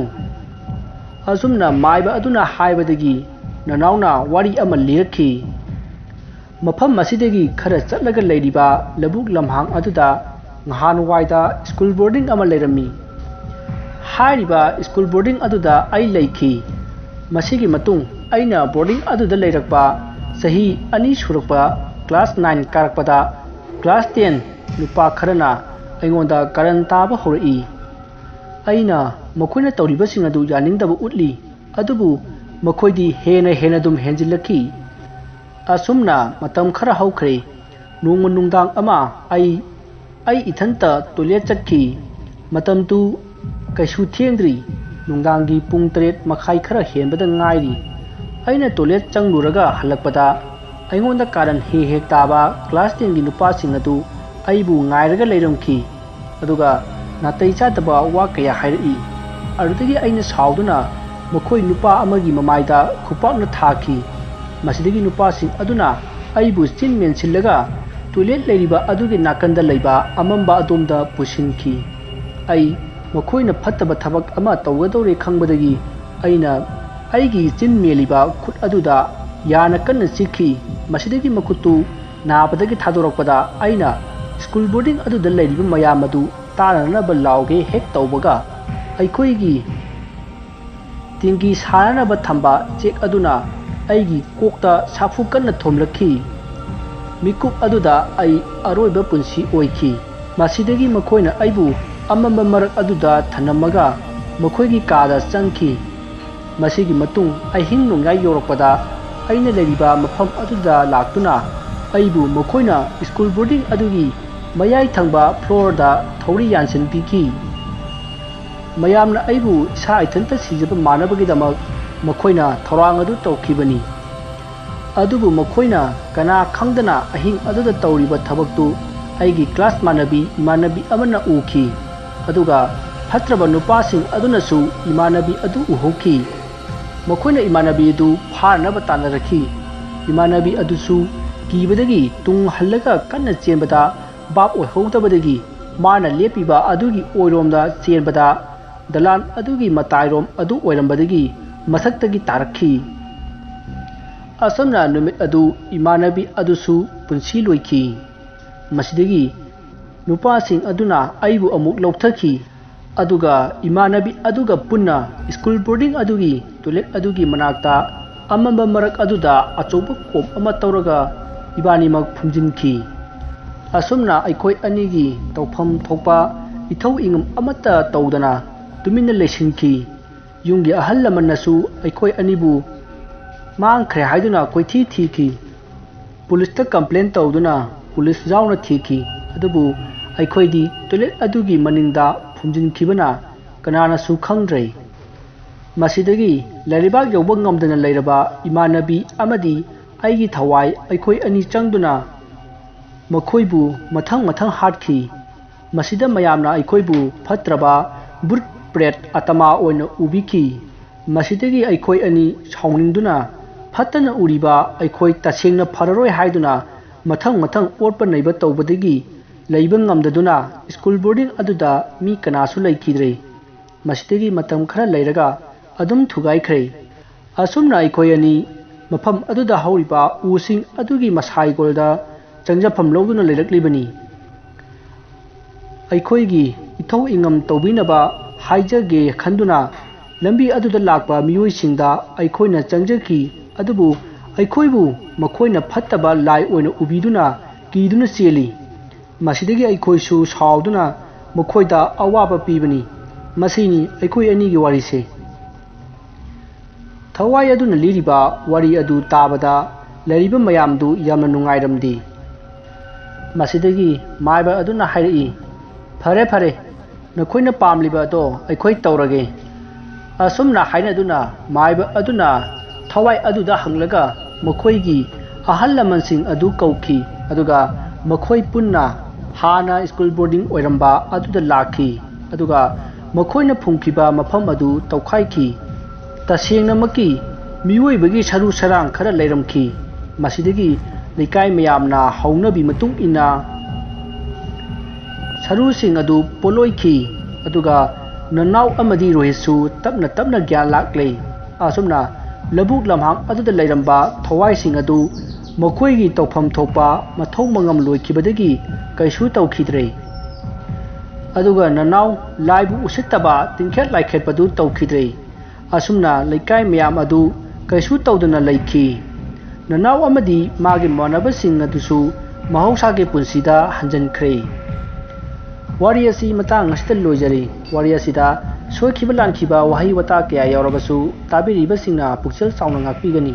ꯑꯁꯨꯝꯅ ꯃꯥꯏꯕ ꯑꯗꯨꯅ ꯍꯥꯏꯕꯗꯒꯤ ꯅꯅꯥꯎꯅ ꯋꯥꯔꯤ ꯑꯃ ꯂꯤꯔꯛꯈꯤ꯫ ꯃꯐꯝ ꯑꯁꯤꯗꯒꯤ ꯈꯔ ꯆꯠꯂꯒ ꯂꯩꯔꯤꯕ ꯂꯧꯕꯨꯛ ꯂꯝꯍꯥꯡ ꯑꯗꯨꯗ ꯅꯍꯥꯟꯋꯥꯏꯗ ꯁ꯭ꯀꯨꯜ ꯕꯣꯔꯗꯤꯡ ꯑꯃ ꯂꯩꯔꯝꯃꯤ꯫ ꯍꯥꯏꯔꯤꯕ ꯁ꯭ꯀꯨꯜ ꯕꯣꯔꯗꯤꯡ ꯑꯗꯨꯗ ꯑꯩ ꯂꯩꯈꯤ꯫ ꯃꯁꯤꯒꯤ ꯃꯇꯨꯡ ꯑꯩꯅ ꯕꯣꯔꯗꯤꯡ ꯑꯗꯨꯗ ꯂꯩꯔꯛꯄ ꯆꯍꯤ ꯑꯅꯤ ꯁꯨꯔꯛꯄ ꯀ꯭ꯂꯥꯁ ꯅꯥꯏꯟ ꯀꯥꯔꯛꯄꯗ ꯀ꯭ꯂꯥꯁ ꯇꯦꯟ ꯅꯨꯄꯥ ꯈꯔꯅ ꯑꯩꯉꯣꯟꯗ ꯀꯔꯟ ꯇꯥꯕ ꯍꯧꯔꯛꯏ꯫ ꯑꯩꯅ ꯃꯈꯣꯏꯅ ꯇꯧꯔꯤꯕꯁꯤꯡ ꯑꯗꯨ ꯌꯥꯅꯤꯡꯗꯕ ꯎꯠꯂꯤ, ꯑꯗꯨꯕꯨ ꯃꯈꯣꯏꯗꯤ ꯍꯦꯟꯅ ꯍꯦꯟꯅ ꯑꯗꯨꯝ ꯍꯦꯟꯖꯤꯜꯂꯛꯈꯤ꯫ ꯑꯁꯨꯝꯅ ꯃꯇꯝ ꯈꯔ ꯍꯧꯈ꯭ꯔꯦ꯫ ꯅꯣꯡꯃ ꯅꯨꯡꯗꯥꯡ ꯑꯃ ꯑꯩ, ꯑꯩ ꯏꯊꯟꯇ ꯇꯣꯏꯂꯦꯠ ꯆꯠꯈꯤ꯫ ꯃꯇꯝꯗꯨ ꯀꯩꯁꯨ ꯊꯦꯡꯗ꯭ꯔꯤ, ꯅꯨꯡꯗꯥꯡꯒꯤ ꯄꯨꯡ ꯇꯔꯦꯠ ꯃꯈꯥꯏ ꯈꯔ ꯍꯦꯟꯕꯗ ꯉꯥꯏꯔꯤ꯫ ꯑꯩꯅ ꯇꯣꯏꯂꯦꯠ ꯆꯪꯂꯨꯔꯒ ꯍꯜꯂꯛꯄꯗ ꯑꯩꯉꯣꯟꯗ ꯀꯥꯔꯟ ꯍꯦꯛ ꯍꯦꯛ ꯇꯥꯕ ꯀ꯭ꯂꯥꯁ ꯇꯦꯟꯒꯤ ꯅꯨꯄꯥꯁꯤꯡ ꯑꯗꯨ ꯑꯩꯕꯨ ꯉꯥꯏꯔꯒ ꯂꯩꯔꯝꯈꯤ꯫ ꯑꯗꯨꯒ ꯅꯥꯇꯩ ꯆꯥꯗꯕ ꯋꯥ ꯀꯌꯥ ꯍꯥꯏꯔꯛꯏ꯫ ꯑꯗꯨꯗꯒꯤ ꯑꯩꯅ ꯁꯥꯎꯗꯨꯅ ꯃꯈꯣꯏ ꯅꯨꯄꯥ ꯑꯃꯒꯤ ꯃꯃꯥꯏꯗ ꯈꯨꯄꯥꯛꯅ ꯊꯥꯈꯤ꯫ ꯃꯁꯤꯗꯒꯤ ꯅꯨꯄꯥꯁꯤꯡ ꯑꯗꯨꯅ ꯑꯩꯕꯨ ꯆꯤꯟ ꯃꯦꯟꯁꯤꯜꯂꯒ ꯇꯣꯏꯂꯦꯠ ꯂꯩꯔꯤꯕ ꯑꯗꯨꯒꯤ ꯅꯥꯀꯟꯗ ꯂꯩꯕ ꯑꯃꯝꯕ ꯑꯗꯣꯝꯗ ꯄꯨꯁꯤꯟꯈꯤ꯫ ꯑꯩ ꯃꯈꯣꯏꯅ ꯐꯠꯇꯕ ꯊꯕꯛ ꯑꯃ ꯇꯧꯒꯗꯧꯔꯦ ꯈꯪꯕꯗꯒꯤ ꯑꯩꯅ ꯑꯩꯒꯤ ꯆꯤꯟ ꯃꯦꯜꯂꯤꯕ ꯈꯨꯠ ꯑꯗꯨꯗ ꯌꯥꯅ ꯀꯟꯅ ꯆꯤꯛꯈꯤ꯫ ꯃꯁꯤꯗꯒꯤ ꯃꯈꯨꯠꯇꯨ ꯅꯥꯕꯗꯒꯤ ꯊꯥꯗꯣꯔꯛꯄꯗ ꯑꯩꯅ ꯁ꯭ꯀꯨꯜ ꯕꯣꯔꯗꯤꯡ ꯑꯗꯨꯗ ꯂꯩꯔꯤꯕ ꯃꯌꯥꯝ ꯑꯗꯨ ꯇꯥꯅꯅꯕ ꯂꯥꯎꯒꯦ ꯍꯦꯛ ꯇꯧꯕꯒ ꯑꯩꯈꯣꯏꯒꯤ ꯇꯤꯡꯒꯤ ꯁꯥꯅꯅꯕ ꯊꯝꯕ ꯆꯦꯛ ꯑꯗꯨꯅ ꯑꯩꯒꯤ ꯀꯣꯛꯇ ꯁꯥꯐꯨ ꯀꯟꯅ ꯊꯣꯝꯂꯛꯈꯤ꯫ ꯃꯤꯀꯨꯞ ꯑꯗꯨꯗ ꯑꯩ ꯑꯔꯣꯏꯕ ꯄꯨꯟꯁꯤ ꯑꯣꯏꯈꯤ꯫ ꯃꯁꯤꯗꯒꯤ ꯃꯈꯣꯏꯅ ꯑꯩꯕꯨ ꯑꯃꯝꯕ ꯃꯔꯛ ꯑꯗꯨꯗ ꯊꯅꯝꯃꯒ ꯃꯈꯣꯏꯒꯤ ꯀꯥꯗ ꯆꯪꯈꯤ꯫ ꯃꯁꯤꯒꯤ ꯃꯇꯨꯡ ꯑꯍꯤꯡ ꯅꯣꯡꯌꯥꯏ ꯌꯧꯔꯛꯄꯗ ꯑꯩꯅ ꯂꯩꯔꯤꯕ ꯃꯐꯝ ꯑꯗꯨꯗ ꯂꯥꯛꯇꯨꯅ ꯑꯩꯕꯨ ꯃꯈꯣꯏꯅ ꯁ꯭ꯀꯨꯜ ꯕꯣꯔꯗꯤꯡ ꯑꯗꯨꯒꯤ ꯃꯌꯥꯏ ꯊꯪꯕ ꯐ꯭ꯂꯣꯔꯗ ꯊꯧꯔꯤ ꯌꯥꯟꯁꯤꯟꯕꯤꯈꯤ꯫ ꯃꯌꯥꯝꯅ ꯑꯩꯕꯨ ꯏꯁꯥ ꯏꯊꯟꯇ ꯁꯤꯖꯕ ꯃꯥꯟꯅꯕꯒꯤꯗꯃꯛ ꯃꯈꯣꯏꯅ ꯊꯧꯔꯥꯡ ꯑꯗꯨ ꯇꯧꯈꯤꯕꯅꯤ꯫ ꯑꯗꯨꯕꯨ ꯃꯈꯣꯏꯅ ꯀꯅꯥ ꯈꯪꯗꯅ ꯑꯍꯤꯡ ꯑꯗꯨꯗ ꯇꯧꯔꯤꯕ ꯊꯕꯛꯇꯨ ꯑꯩꯒꯤ ꯀ꯭ꯂꯥꯁ ꯃꯥꯟꯅꯕꯤ ꯏꯃꯥꯟꯅꯕꯤ ꯑꯃꯅ ꯎꯈꯤ꯫ ꯑꯗꯨꯒ ꯐꯠꯇ꯭ꯔꯕ ꯅꯨꯄꯥꯁꯤꯡ ꯑꯗꯨꯅꯁꯨ ꯏꯃꯥꯟꯅꯕꯤ ꯑꯗꯨ ꯎꯍꯧꯈꯤ꯫ ꯃꯈꯣꯏꯅ ꯏꯃꯥꯟꯅꯕꯤ ꯑꯗꯨ ꯐꯥꯅꯅꯕ ꯇꯥꯟꯅꯔꯛꯈꯤ꯫ ꯏꯃꯥꯟꯅꯕꯤ ꯑꯗꯨꯁꯨ ꯀꯤꯕꯗꯒꯤ ꯇꯨꯡ ꯍꯜꯂꯒ ꯀꯟꯅ ꯆꯦꯟꯕꯗ ꯚꯥꯞ ꯑꯣꯏꯍꯧꯗꯕꯗꯒꯤ ꯃꯥꯅ ꯂꯦꯞꯄꯤꯕ ꯑꯗꯨꯒꯤ ꯑꯣꯏꯔꯣꯝꯗ ꯆꯦꯟꯕꯗ ꯗꯂꯥꯟ ꯑꯗꯨꯒꯤ ꯃꯇꯥꯏꯔꯣꯝ ꯑꯗꯨ ꯑꯣꯏꯔꯝꯕꯗꯒꯤ ꯃꯊꯛꯇꯒꯤ ꯇꯥꯔꯛꯈꯤ꯫ ꯑꯁꯨꯝꯅ ꯅꯨꯃꯤꯠ ꯑꯗꯨ ꯏꯃꯥꯟꯅꯕꯤ ꯑꯗꯨꯁꯨ ꯄꯨꯟꯁꯤ ꯂꯣꯏꯈꯤ꯫ ꯃꯁꯤꯗꯒꯤ ꯅꯨꯄꯥꯁꯤꯡ ꯑꯗꯨꯅ ꯑꯩꯕꯨ ꯑꯃꯨꯛ ꯂꯧꯊꯈꯤ꯫ ꯑꯗꯨꯒ ꯏꯃꯥꯟꯅꯕꯤ ꯑꯗꯨꯒ ꯄꯨꯟꯅ ꯁ꯭ꯀꯨꯜ ꯕꯣꯔꯗꯤꯡ ꯑꯗꯨꯒꯤ ꯇꯣꯏꯂꯦꯠ ꯑꯗꯨꯒꯤ ꯃꯅꯥꯛꯇ ꯑꯃꯝꯕ ꯃꯔꯛ ꯑꯗꯨꯗ ꯑꯆꯧꯕ ꯀꯣꯝ ꯑꯃ ꯇꯧꯔꯒ ꯏꯕꯥꯅꯤꯃꯛ ꯐꯨꯝꯖꯤꯟꯈꯤ꯫ ꯑꯁꯨꯝꯅ ꯑꯩꯈꯣꯏ ꯑꯅꯤꯒꯤ ꯇꯧꯐꯝ ꯊꯣꯛꯄ ꯏꯊꯧ ꯏꯉꯝ ꯑꯃꯠꯇ ꯇꯧꯗꯅ ꯇꯨꯃꯤꯟꯅ ꯂꯩꯁꯤꯟꯈꯤ꯫ ꯌꯨꯝꯒꯤ ꯑꯍꯜ ꯂꯃꯟꯅꯁꯨ ꯑꯩꯈꯣꯏ ꯑꯅꯤꯕꯨ ꯃꯥꯡꯈ꯭ꯔꯦ ꯍꯥꯏꯗꯨꯅ ꯀꯣꯏꯊꯤ ꯊꯤꯈꯤ꯫ ꯄꯨꯂꯤꯁꯇ ꯀꯝꯄ꯭ꯂꯦꯟ ꯇꯧꯗꯨꯅ ꯄꯨꯂꯤꯁ ꯌꯥꯎꯅ ꯊꯤꯈꯤ꯫ ꯑꯗꯨꯕꯨ ꯑꯩꯈꯣꯏꯗꯤ ꯇꯣꯏꯂꯦꯠ ꯑꯗꯨꯒꯤ ꯃꯅꯤꯡꯗ ꯐꯨꯝꯖꯤꯟꯈꯤꯕꯅ ꯀꯅꯥꯅꯁꯨ ꯈꯪꯗ꯭ꯔꯦ꯫ ꯃꯁꯤꯗꯒꯤ ꯂꯩꯔꯩꯕꯥꯛ ꯌꯧꯕ ꯉꯝꯗꯅ ꯂꯩꯔꯕ ꯏꯃꯥꯟꯅꯕꯤ ꯑꯃꯗꯤ ꯑꯩꯒꯤ ꯊꯋꯥꯏ ꯑꯩꯈꯣꯏ ꯑꯅꯤ ꯆꯪꯗꯨꯅ ꯃꯈꯣꯏꯕꯨ ꯃꯊꯪ ꯃꯊꯪ ꯍꯥꯠꯈꯤ꯫ ꯃꯁꯤꯗ ꯃꯌꯥꯝꯅ ꯑꯩꯈꯣꯏꯕꯨ ꯐꯠꯇ꯭ꯔꯕ ꯚꯨꯠ ꯄ꯭ꯔꯦꯠ ꯑꯇꯃꯥ ꯑꯣꯏꯅ ꯎꯕꯤꯈꯤ꯫ ꯃꯁꯤꯗꯒꯤ ꯑꯩꯈꯣꯏ ꯑꯅꯤ ꯁꯥꯎꯅꯤꯡꯗꯨꯅ ꯐꯠꯇꯅ ꯎꯔꯤꯕ ꯑꯩꯈꯣꯏ ꯇꯁꯦꯡꯅ ꯐꯔꯔꯣꯏ ꯍꯥꯏꯗꯨꯅ ꯃꯊꯪ ꯃꯊꯪ ꯑꯣꯠꯄ ꯅꯩꯕ ꯇꯧꯕꯗꯒꯤ ꯂꯩꯕ ꯉꯝꯗꯗꯨꯅ ꯁ꯭ꯀꯨꯜ ꯕꯣꯔꯗꯤꯡ ꯑꯗꯨꯗ ꯃꯤ ꯀꯅꯥꯁꯨ ꯂꯩꯈꯤꯗ꯭ꯔꯦ꯫ ꯃꯁꯤꯗꯒꯤ ꯃꯇꯝ ꯈꯔ ꯂꯩꯔꯒ ꯑꯗꯨꯝ ꯊꯨꯒꯥꯏꯈ꯭ꯔꯦ꯫ ꯑꯁꯨꯝꯅ ꯑꯩꯈꯣꯏ ꯑꯅꯤ ꯃꯐꯝ ꯑꯗꯨꯗ ꯍꯧꯔꯤꯕ ꯎꯁꯤꯡ ꯑꯗꯨꯒꯤ ꯃꯁꯥꯏꯒꯣꯜꯗ ꯆꯪꯖꯐꯝ ꯂꯧꯗꯨꯅ ꯂꯩꯔꯛꯂꯤꯕꯅꯤ꯫ ꯑꯩꯈꯣꯏꯒꯤ ꯏꯊꯧ ꯏꯉꯝ ꯇꯧꯕꯤꯅꯕ ꯍꯥꯏꯖꯒꯦ ꯈꯟꯗꯨꯅ ꯂꯝꯕꯤ ꯑꯗꯨꯗ ꯂꯥꯛꯄ ꯃꯤꯑꯣꯏꯁꯤꯡꯗ ꯑꯩꯈꯣꯏꯅ ꯆꯪꯖꯈꯤ꯫ ꯑꯗꯨꯕꯨ ꯑꯩꯈꯣꯏꯕꯨ ꯃꯈꯣꯏꯅ ꯐꯠꯇꯕ ꯂꯥꯏ ꯑꯣꯏꯅ ꯎꯕꯤꯗꯨꯅ ꯀꯤꯗꯨꯅ ꯆꯦꯜꯂꯤ꯫ ꯃꯁꯤꯗꯒꯤ ꯑꯩꯈꯣꯏꯁꯨ ꯁꯥꯎꯗꯨꯅ ꯃꯈꯣꯏꯗ ꯑꯋꯥꯕ ꯄꯤꯕꯅꯤ꯫ ꯃꯁꯤꯅꯤ ꯑꯩꯈꯣꯏ ꯑꯅꯤꯒꯤ ꯋꯥꯔꯤꯁꯦ꯫ ꯊꯋꯥꯏ ꯑꯗꯨꯅ ꯂꯤꯔꯤꯕ ꯋꯥꯔꯤ ꯑꯗꯨ ꯇꯥꯕꯗ ꯂꯩꯔꯤꯕ ꯃꯌꯥꯝꯗꯨ ꯌꯥꯝꯅ ꯅꯨꯡꯉꯥꯏꯔꯝꯗꯦ꯫ ꯃꯁꯤꯗꯒꯤ ꯃꯥꯏꯕ ꯑꯗꯨꯅ ꯍꯥꯏꯔꯛꯏ, "ꯐꯔꯦ, ꯐꯔꯦ, ꯅꯈꯣꯏꯅ ꯄꯥꯝꯂꯤꯕ ꯑꯗꯣ ꯑꯩꯈꯣꯏ ꯇꯧꯔꯒꯦ꯫" ꯑꯁꯨꯝꯅ ꯍꯥꯏꯅꯗꯨꯅ ꯃꯥꯏꯕ ꯑꯗꯨꯅ ꯊꯋꯥꯏ ꯑꯗꯨꯗ ꯍꯪꯂꯒ ꯃꯈꯣꯏꯒꯤ ꯑꯍꯜ ꯂꯃꯟꯁꯤꯡ ꯑꯗꯨ ꯀꯧꯈꯤ꯫ ꯑꯗꯨꯒ ꯃꯈꯣꯏ ꯄꯨꯟꯅ ꯍꯥꯟꯅ ꯁ꯭ꯀꯨꯜ ꯕꯣꯔꯗꯤꯡ ꯑꯣꯏꯔꯝꯕ ꯑꯗꯨꯗ ꯂꯥꯛꯈꯤ꯫ ꯑꯗꯨꯒ ꯃꯈꯣꯏꯅ ꯐꯨꯝꯈꯤꯕ ꯃꯐꯝ ꯑꯗꯨ ꯇꯧꯈꯥꯏꯈꯤ꯫ ꯇꯁꯦꯡꯅꯃꯛꯀꯤ ꯃꯤꯑꯣꯏꯕꯒꯤ ꯁꯔꯨ ꯁꯔꯥꯡ ꯈꯔ ꯂꯩꯔꯝꯈꯤ꯫ ꯃꯁꯤꯗꯒꯤ ꯂꯩꯀꯥꯏ ꯃꯌꯥꯝꯅ ꯍꯧꯅꯕꯤ ꯃꯇꯨꯡ ꯏꯟꯅ ꯁꯔꯨꯁꯤꯡ ꯑꯗꯨ ꯄꯣꯠꯂꯣꯏꯈꯤ꯫ ꯑꯗꯨꯒ ꯅꯅꯥꯎ ꯑꯃꯗꯤ ꯔꯣꯍꯤꯠꯁꯨ ꯇꯞꯅ ꯇꯞꯅ ꯒ꯭ꯌꯥꯟ ꯂꯥꯛꯂꯦ꯫ ꯑꯁꯨꯝꯅ ꯂꯧꯕꯨꯛ ꯂꯝꯍꯥꯡ ꯑꯗꯨꯗ ꯂꯩꯔꯝꯕ ꯊꯋꯥꯏꯁꯤꯡ ꯑꯗꯨ ꯃꯈꯣꯏꯒꯤ ꯇꯧꯐꯝ ꯊꯣꯛꯄ ꯃꯊꯧ ꯃꯉꯝ ꯂꯣꯏꯈꯤꯕꯗꯒꯤ ꯀꯩꯁꯨ ꯇꯧꯈꯤꯗ꯭ꯔꯦ꯫ ꯑꯗꯨꯒ ꯅꯅꯥꯎ ꯂꯥꯏꯕꯨ ꯎꯁꯤꯠꯇꯕ ꯇꯤꯡꯈꯦꯠ ꯂꯥꯏꯈꯦꯠꯄꯗꯨ ꯇꯧꯈꯤꯗ꯭ꯔꯦ꯫ ꯑꯁꯨꯝꯅ ꯂꯩꯀꯥꯏ ꯃꯌꯥꯝ ꯑꯗꯨ ꯀꯩꯁꯨ ꯇꯧꯗꯅ ꯂꯩꯈꯤ꯫ ꯅꯅꯥꯎ ꯑꯃꯗꯤ ꯃꯥꯒꯤ ꯃꯃꯥꯟꯅꯕꯁꯤꯡ ꯑꯗꯨꯁꯨ ꯃꯍꯧꯁꯥꯒꯤ ꯄꯨꯟꯁꯤꯗ ꯍꯟꯖꯤꯟꯈ꯭ꯔꯦ꯫ ꯋꯥꯔꯤ ꯑꯁꯤ ꯃꯇꯥꯡ ꯑꯁꯤꯗ ꯂꯣꯏꯖꯔꯦ꯫ ꯋꯥꯔꯤ ꯑꯁꯤꯗ ꯁꯣꯏꯈꯤꯕ ꯂꯥꯟꯈꯤꯕ ꯋꯥꯍꯩ ꯋꯥꯇꯥ ꯀꯌꯥ ꯌꯥꯎꯔꯕꯁꯨ ꯇꯥꯕꯤꯔꯤꯕꯁꯤꯡꯅ ꯄꯨꯛꯆꯦꯜ ꯆꯥꯎꯅ ꯉꯥꯛꯄꯤꯒꯅꯤ꯫